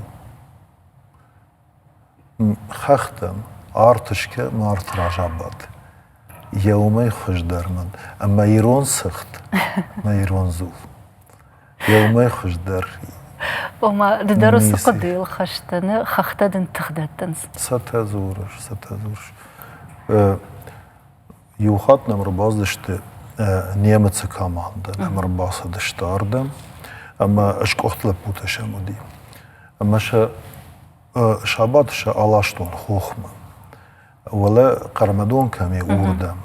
хӕхтӕм, арт скӕ мӕ арты раз абад. Йӕ уымӕй хуыздӕр мын. Ӕмӕ ирон цыхт, мӕ ирон дзул. Йӕ уымӕй хуыздӕр. Ома, ды дӕр уыцы хъуыдыйыл хӕстыны хӕхтӕ дын тых дӕттынц. Цӕтӕ дзурыс, цӕтӕ дзурыс. Иу хатт нӕм ӕрбацыдысты немыцы командӕ, нӕм ӕрбацыдысты ардӕм, ӕмӕ скъуыхт лӕппутӕ сӕм уыди. Ӕмӕ сӕ сабаты сӕ аластон хохмӕ. Уӕлӕ Хъӕрмӕдон кӕм и, уырдӕм.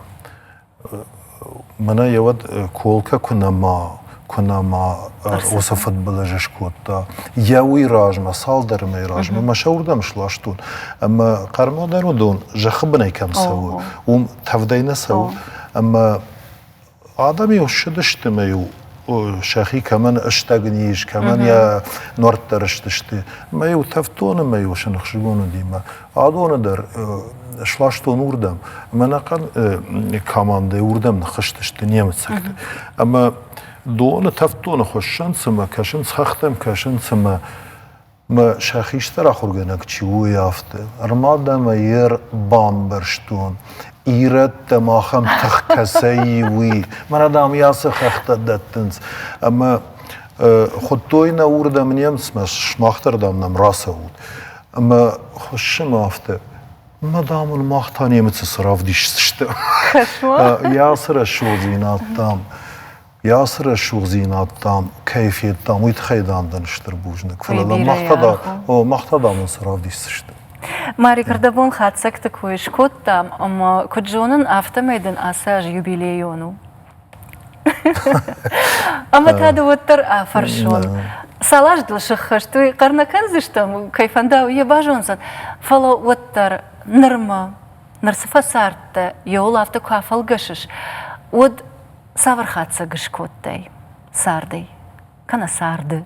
Мӕнӕ йӕ уӕд Колка куы нӕма, куы нӕма уыцы фыдбылыз скодта, йӕ уый размӕ, цалдӕр мӕйы размӕ мӕ сӕ уырдӕм сластон. Ӕмӕ Хъӕрмӕдон уыдон зӕххы бынӕй кӕм цӕуы, уым тӕвдӕй нӕ цӕуы. Ӕмӕ Адӕм-иу ссыдысты ӕмӕ-иу сӕхи кӕмӕн стӕгниз, кӕмӕн йӕ нуӕрттӕ рыстысты. Ӕмӕ-иу тӕвддон ӕмӕ-иу сын ӕхсызгон уыди. Мӕ адоны дӕр сластон уырдӕм. Ӕмӕ ӕнӕхъӕн командӕ уырдӕм ныххызтысты немыцӕгты. Ӕмӕ доны тӕвддоны хуыссынц ӕмӕ кӕсынц хӕхтӕм, кӕсынц ӕмӕ Мӕ сӕ хистӕр ахуыргӕнӕг чи у, уый афтӕ. Ӕрмад ӕмӕ йе рбамбӕрстон, ирӕттӕм ахӕм тых кӕцӕй и, уый. Мӕнӕ, дам, йӕ ацы хӕхтӕ дӕттынц. Ӕмӕ хуыдтой нӕ уырдӕм немыцмӕ, сымах дӕр, дам, нӕм рацӕут. Ӕмӕ хуыссын афтӕ. Мӕ дам, ын мах та немыцы цы равдисдзыстӕм. Йӕ ацы рӕсугъддзинад, дам, йӕ ацы рӕсугъддзинад, дам, кӕй федтам, уый тыххӕй, дам, дӕн стыр бузныг. Фӕлӕ дам, мах та, о, мах та, дам, ын цы равдисдзыстӕм. Марик, ӕрдӕбон хатдзӕгты кой скодтам, ӕмӕ куыд зонын, афтӕмӕй дын ацы аз юбилейон у. Ӕмӕ та ды уӕддӕр афӕрсон. Цал аз дыл сыххӕст, уый хъӕр нӕ кӕндзыстӕм, кӕй фӕнда, уый йӕ базондзӕн. Фӕлӕ уӕддӕр нырмӕ, ныр цы фӕцардтӕ, йӕуыл афтӕ куы афӕлгӕсыс, уӕд цавӕр хатдзӕг скодтай цардӕй кӕнӕ царды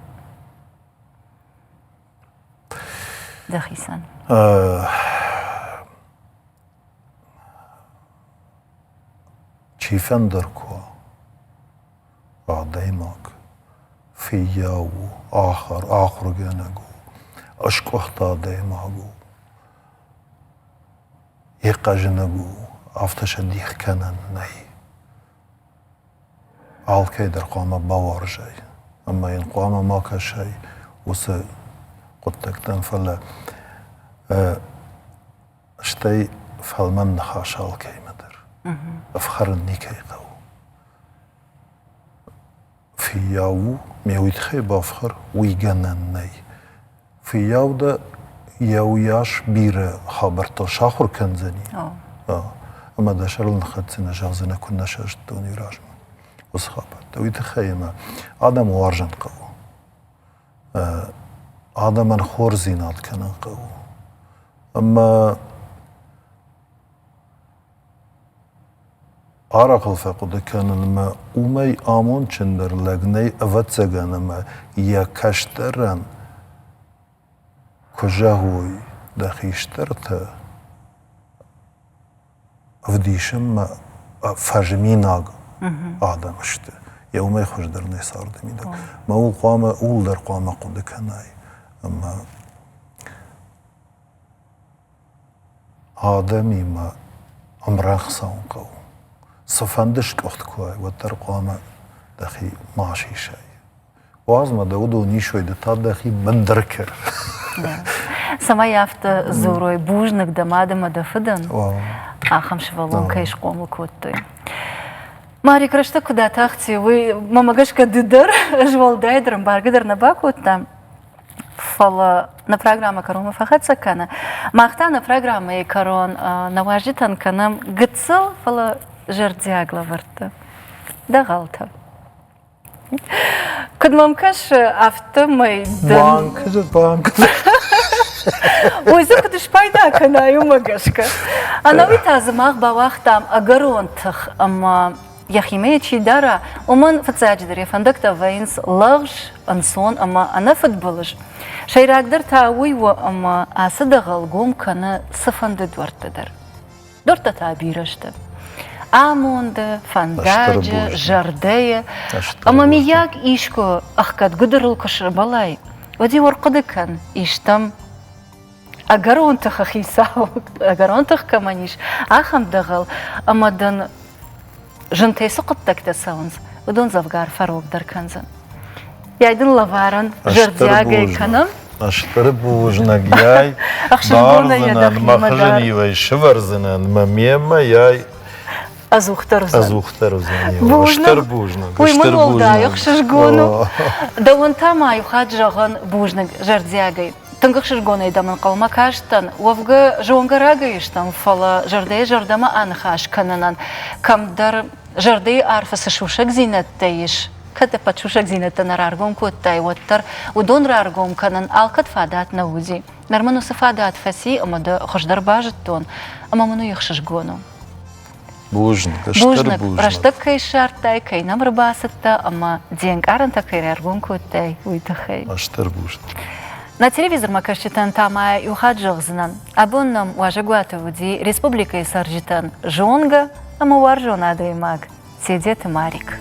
дӕхицӕн? Чи фӕндӕр куы уа, адӕймаг фыййау у, ахуыр, ахуыргӕнӕг у, ӕскъуыхт адӕймаг у, йе хъӕзынӕг у, афтӕ сӕ дих кӕнӕн нӕй. Алкӕй дӕр хъуамӕ бауарзай ӕмӕ йын хъуамӕ ма кӕсай уыцы хъуыддӕгтӕм, фӕлӕ Стӕй фӕлмӕн ныхас алкӕимӕ дӕр. Ӕфхӕрын никӕй хъӕуы. Фыййау у, ме уый тыххӕй бафхӕр, уый гӕнӕн нӕй. Фыййау дӕ йӕ уыйас бирӕ хабӕрттыл сахуыр кӕндзӕни, ӕмӕ дӕ сӕрыл ныххӕцдзынӕ, зӕгъдзынӕ, куыннӕ сӕ зыдтон уый размӕ уыцы хабӕрттӕ. Уый тыххӕй ӕмӕ адӕмы уарзын хъӕуы. Адӕмӕн хорздзинад кӕнын хъӕуы. Ӕмӕ арӕх фӕхъуыды кӕнын ӕмӕ уымӕй амондджындӕр лӕг нӕй, ӕвӕццӕгӕн, ӕмӕ йӕ кӕстӕрӕн куы зӕгъой дӕ хистӕртӕ, ӕвдисынмӕ фӕзминаг адӕм сты. Йӕ уымӕй хуыздӕр нӕ царды мидӕг. Мӕ ууыл хъуамӕ, ууыл дӕр хъуамӕ хъуыды кӕнай. Ӕмӕ адӕмимӕ ӕмрӕнхъ цӕуын хъӕуы. Цыфӕнды скъуыхт куы уай, уӕддӕр хъуамӕ дӕхи ма сисай. Уадз мӕ дӕ уыдон исой, ды та дӕхи бындӕр кӕр. Цӕмӕй афтӕ дзурой, бузныг дӕ мад ӕмӕ дӕ фыдӕн, ахӕм сывӕллон кӕй схъомыл кодтой. Марик, рӕстӕг куыд атахти, уый мӕмӕ гӕсгӕ ды дӕр, ӕз уӕлдайдӕр ӕмбаргӕ дӕр нӕ бакодтам. Фӕлӕ нӕ программӕ кӕронмӕ фӕхӕццӕ кӕны. Мах та нӕ программӕйы кӕрон нӕ уазджытӕн кӕнӕм гыццыл, фӕлӕ зӕрдиаг лӕвӕрттӕ, дӕгъӕлтӕ. Куыд мӕм кӕсы, афтӕмӕй дын... Банк же, банк. Ой, дзы куыд спайда кӕнай, уымӕ гӕсгӕ. Ӕнӕуи та дзы мах бауагътам ӕгӕрон тых ӕмӕ йӕхимӕ йӕ чи дара, уымӕн фыццаджыдӕр йӕ фӕндӕгтӕ вӕййынц лӕгъз, ӕнцон ӕмӕ ӕнӕфыдбылыз. Сӕйрагдӕр та уый у, ӕмӕ ацы дӕгъӕл гом кӕны цыфӕнды дуӕртты дӕр. Дуӕрттӕ та бирӕ сты. Амонды, фӕндаджы, зӕрдӕйы. Ӕмӕ миййаг искуы ӕхгӕд гуыдырыл куы сӕмбӕлай, уӕд-иу ӕрхъуыды кӕн, истӕм ӕгӕрон тыхы хицау, ӕгӕрон тых кӕмӕн ис, ахӕм дӕгъӕл, ӕмӕ дын зынтӕй цы хъуыддӕгтӕ цӕуынц, уыдон дзӕвгар фӕрогдӕр кӕндзӕн. Яй дын лӕварӕн зӕрдиагӕй кӕнӕм. Стыр бузныг яй. Дардзынӕн, мӕ хызын-иу ӕй сывӕрдзынӕн, мӕ мемӕ яй ӕдзухдӕр уыдзӕн. Ӕдзухдӕр уыдзӕн. Стыр бузныг. Уый мын уӕлдай ӕхсызгон у. Дӕуӕн та ма иу хатт зӕгъын бузныг зӕрдиагӕй. Тынг ӕхсызгонӕй дӕм ӕнхъӕлмӕ кастӕн. Уӕвгӕ зонгӕ рагӕй стӕм, фӕлӕ зӕрдӕйы зӕрдӕмӕ аныхас кӕнынӕн кӕмдӕр зӕрдӕйы арфы цы сусӕгдзинӕдтӕ ис, кӕд ӕппӕт сусӕгдзинӕдтӕ нӕ раргом кодтай, уӕддӕр уыдон раргом кӕнын алкӕд фадат нӕ уыди. Ныр мын уыцы фадат фӕци ӕмӕ дӕ хуыздӕр базыдтон, ӕмӕ мын уый ӕхсызгон у. Бузныг, стыр бузныг. Рӕстӕг кӕй ссардтай, кӕй нӕм ӕрбацыдтӕ ӕмӕ де нкъарӕнтӕ кӕй раргом кодтай, уый тыххӕй. Стыр бузныг. Нӕ телевизормӕ кӕсджытӕн та ма иу хатт зӕгъдзынӕн. Абон нӕм уазӕгуаты уыди республикӕйы цӕрджытӕн зонгӕ ӕмӕ уарзон адӕймаг Тедеты Марик.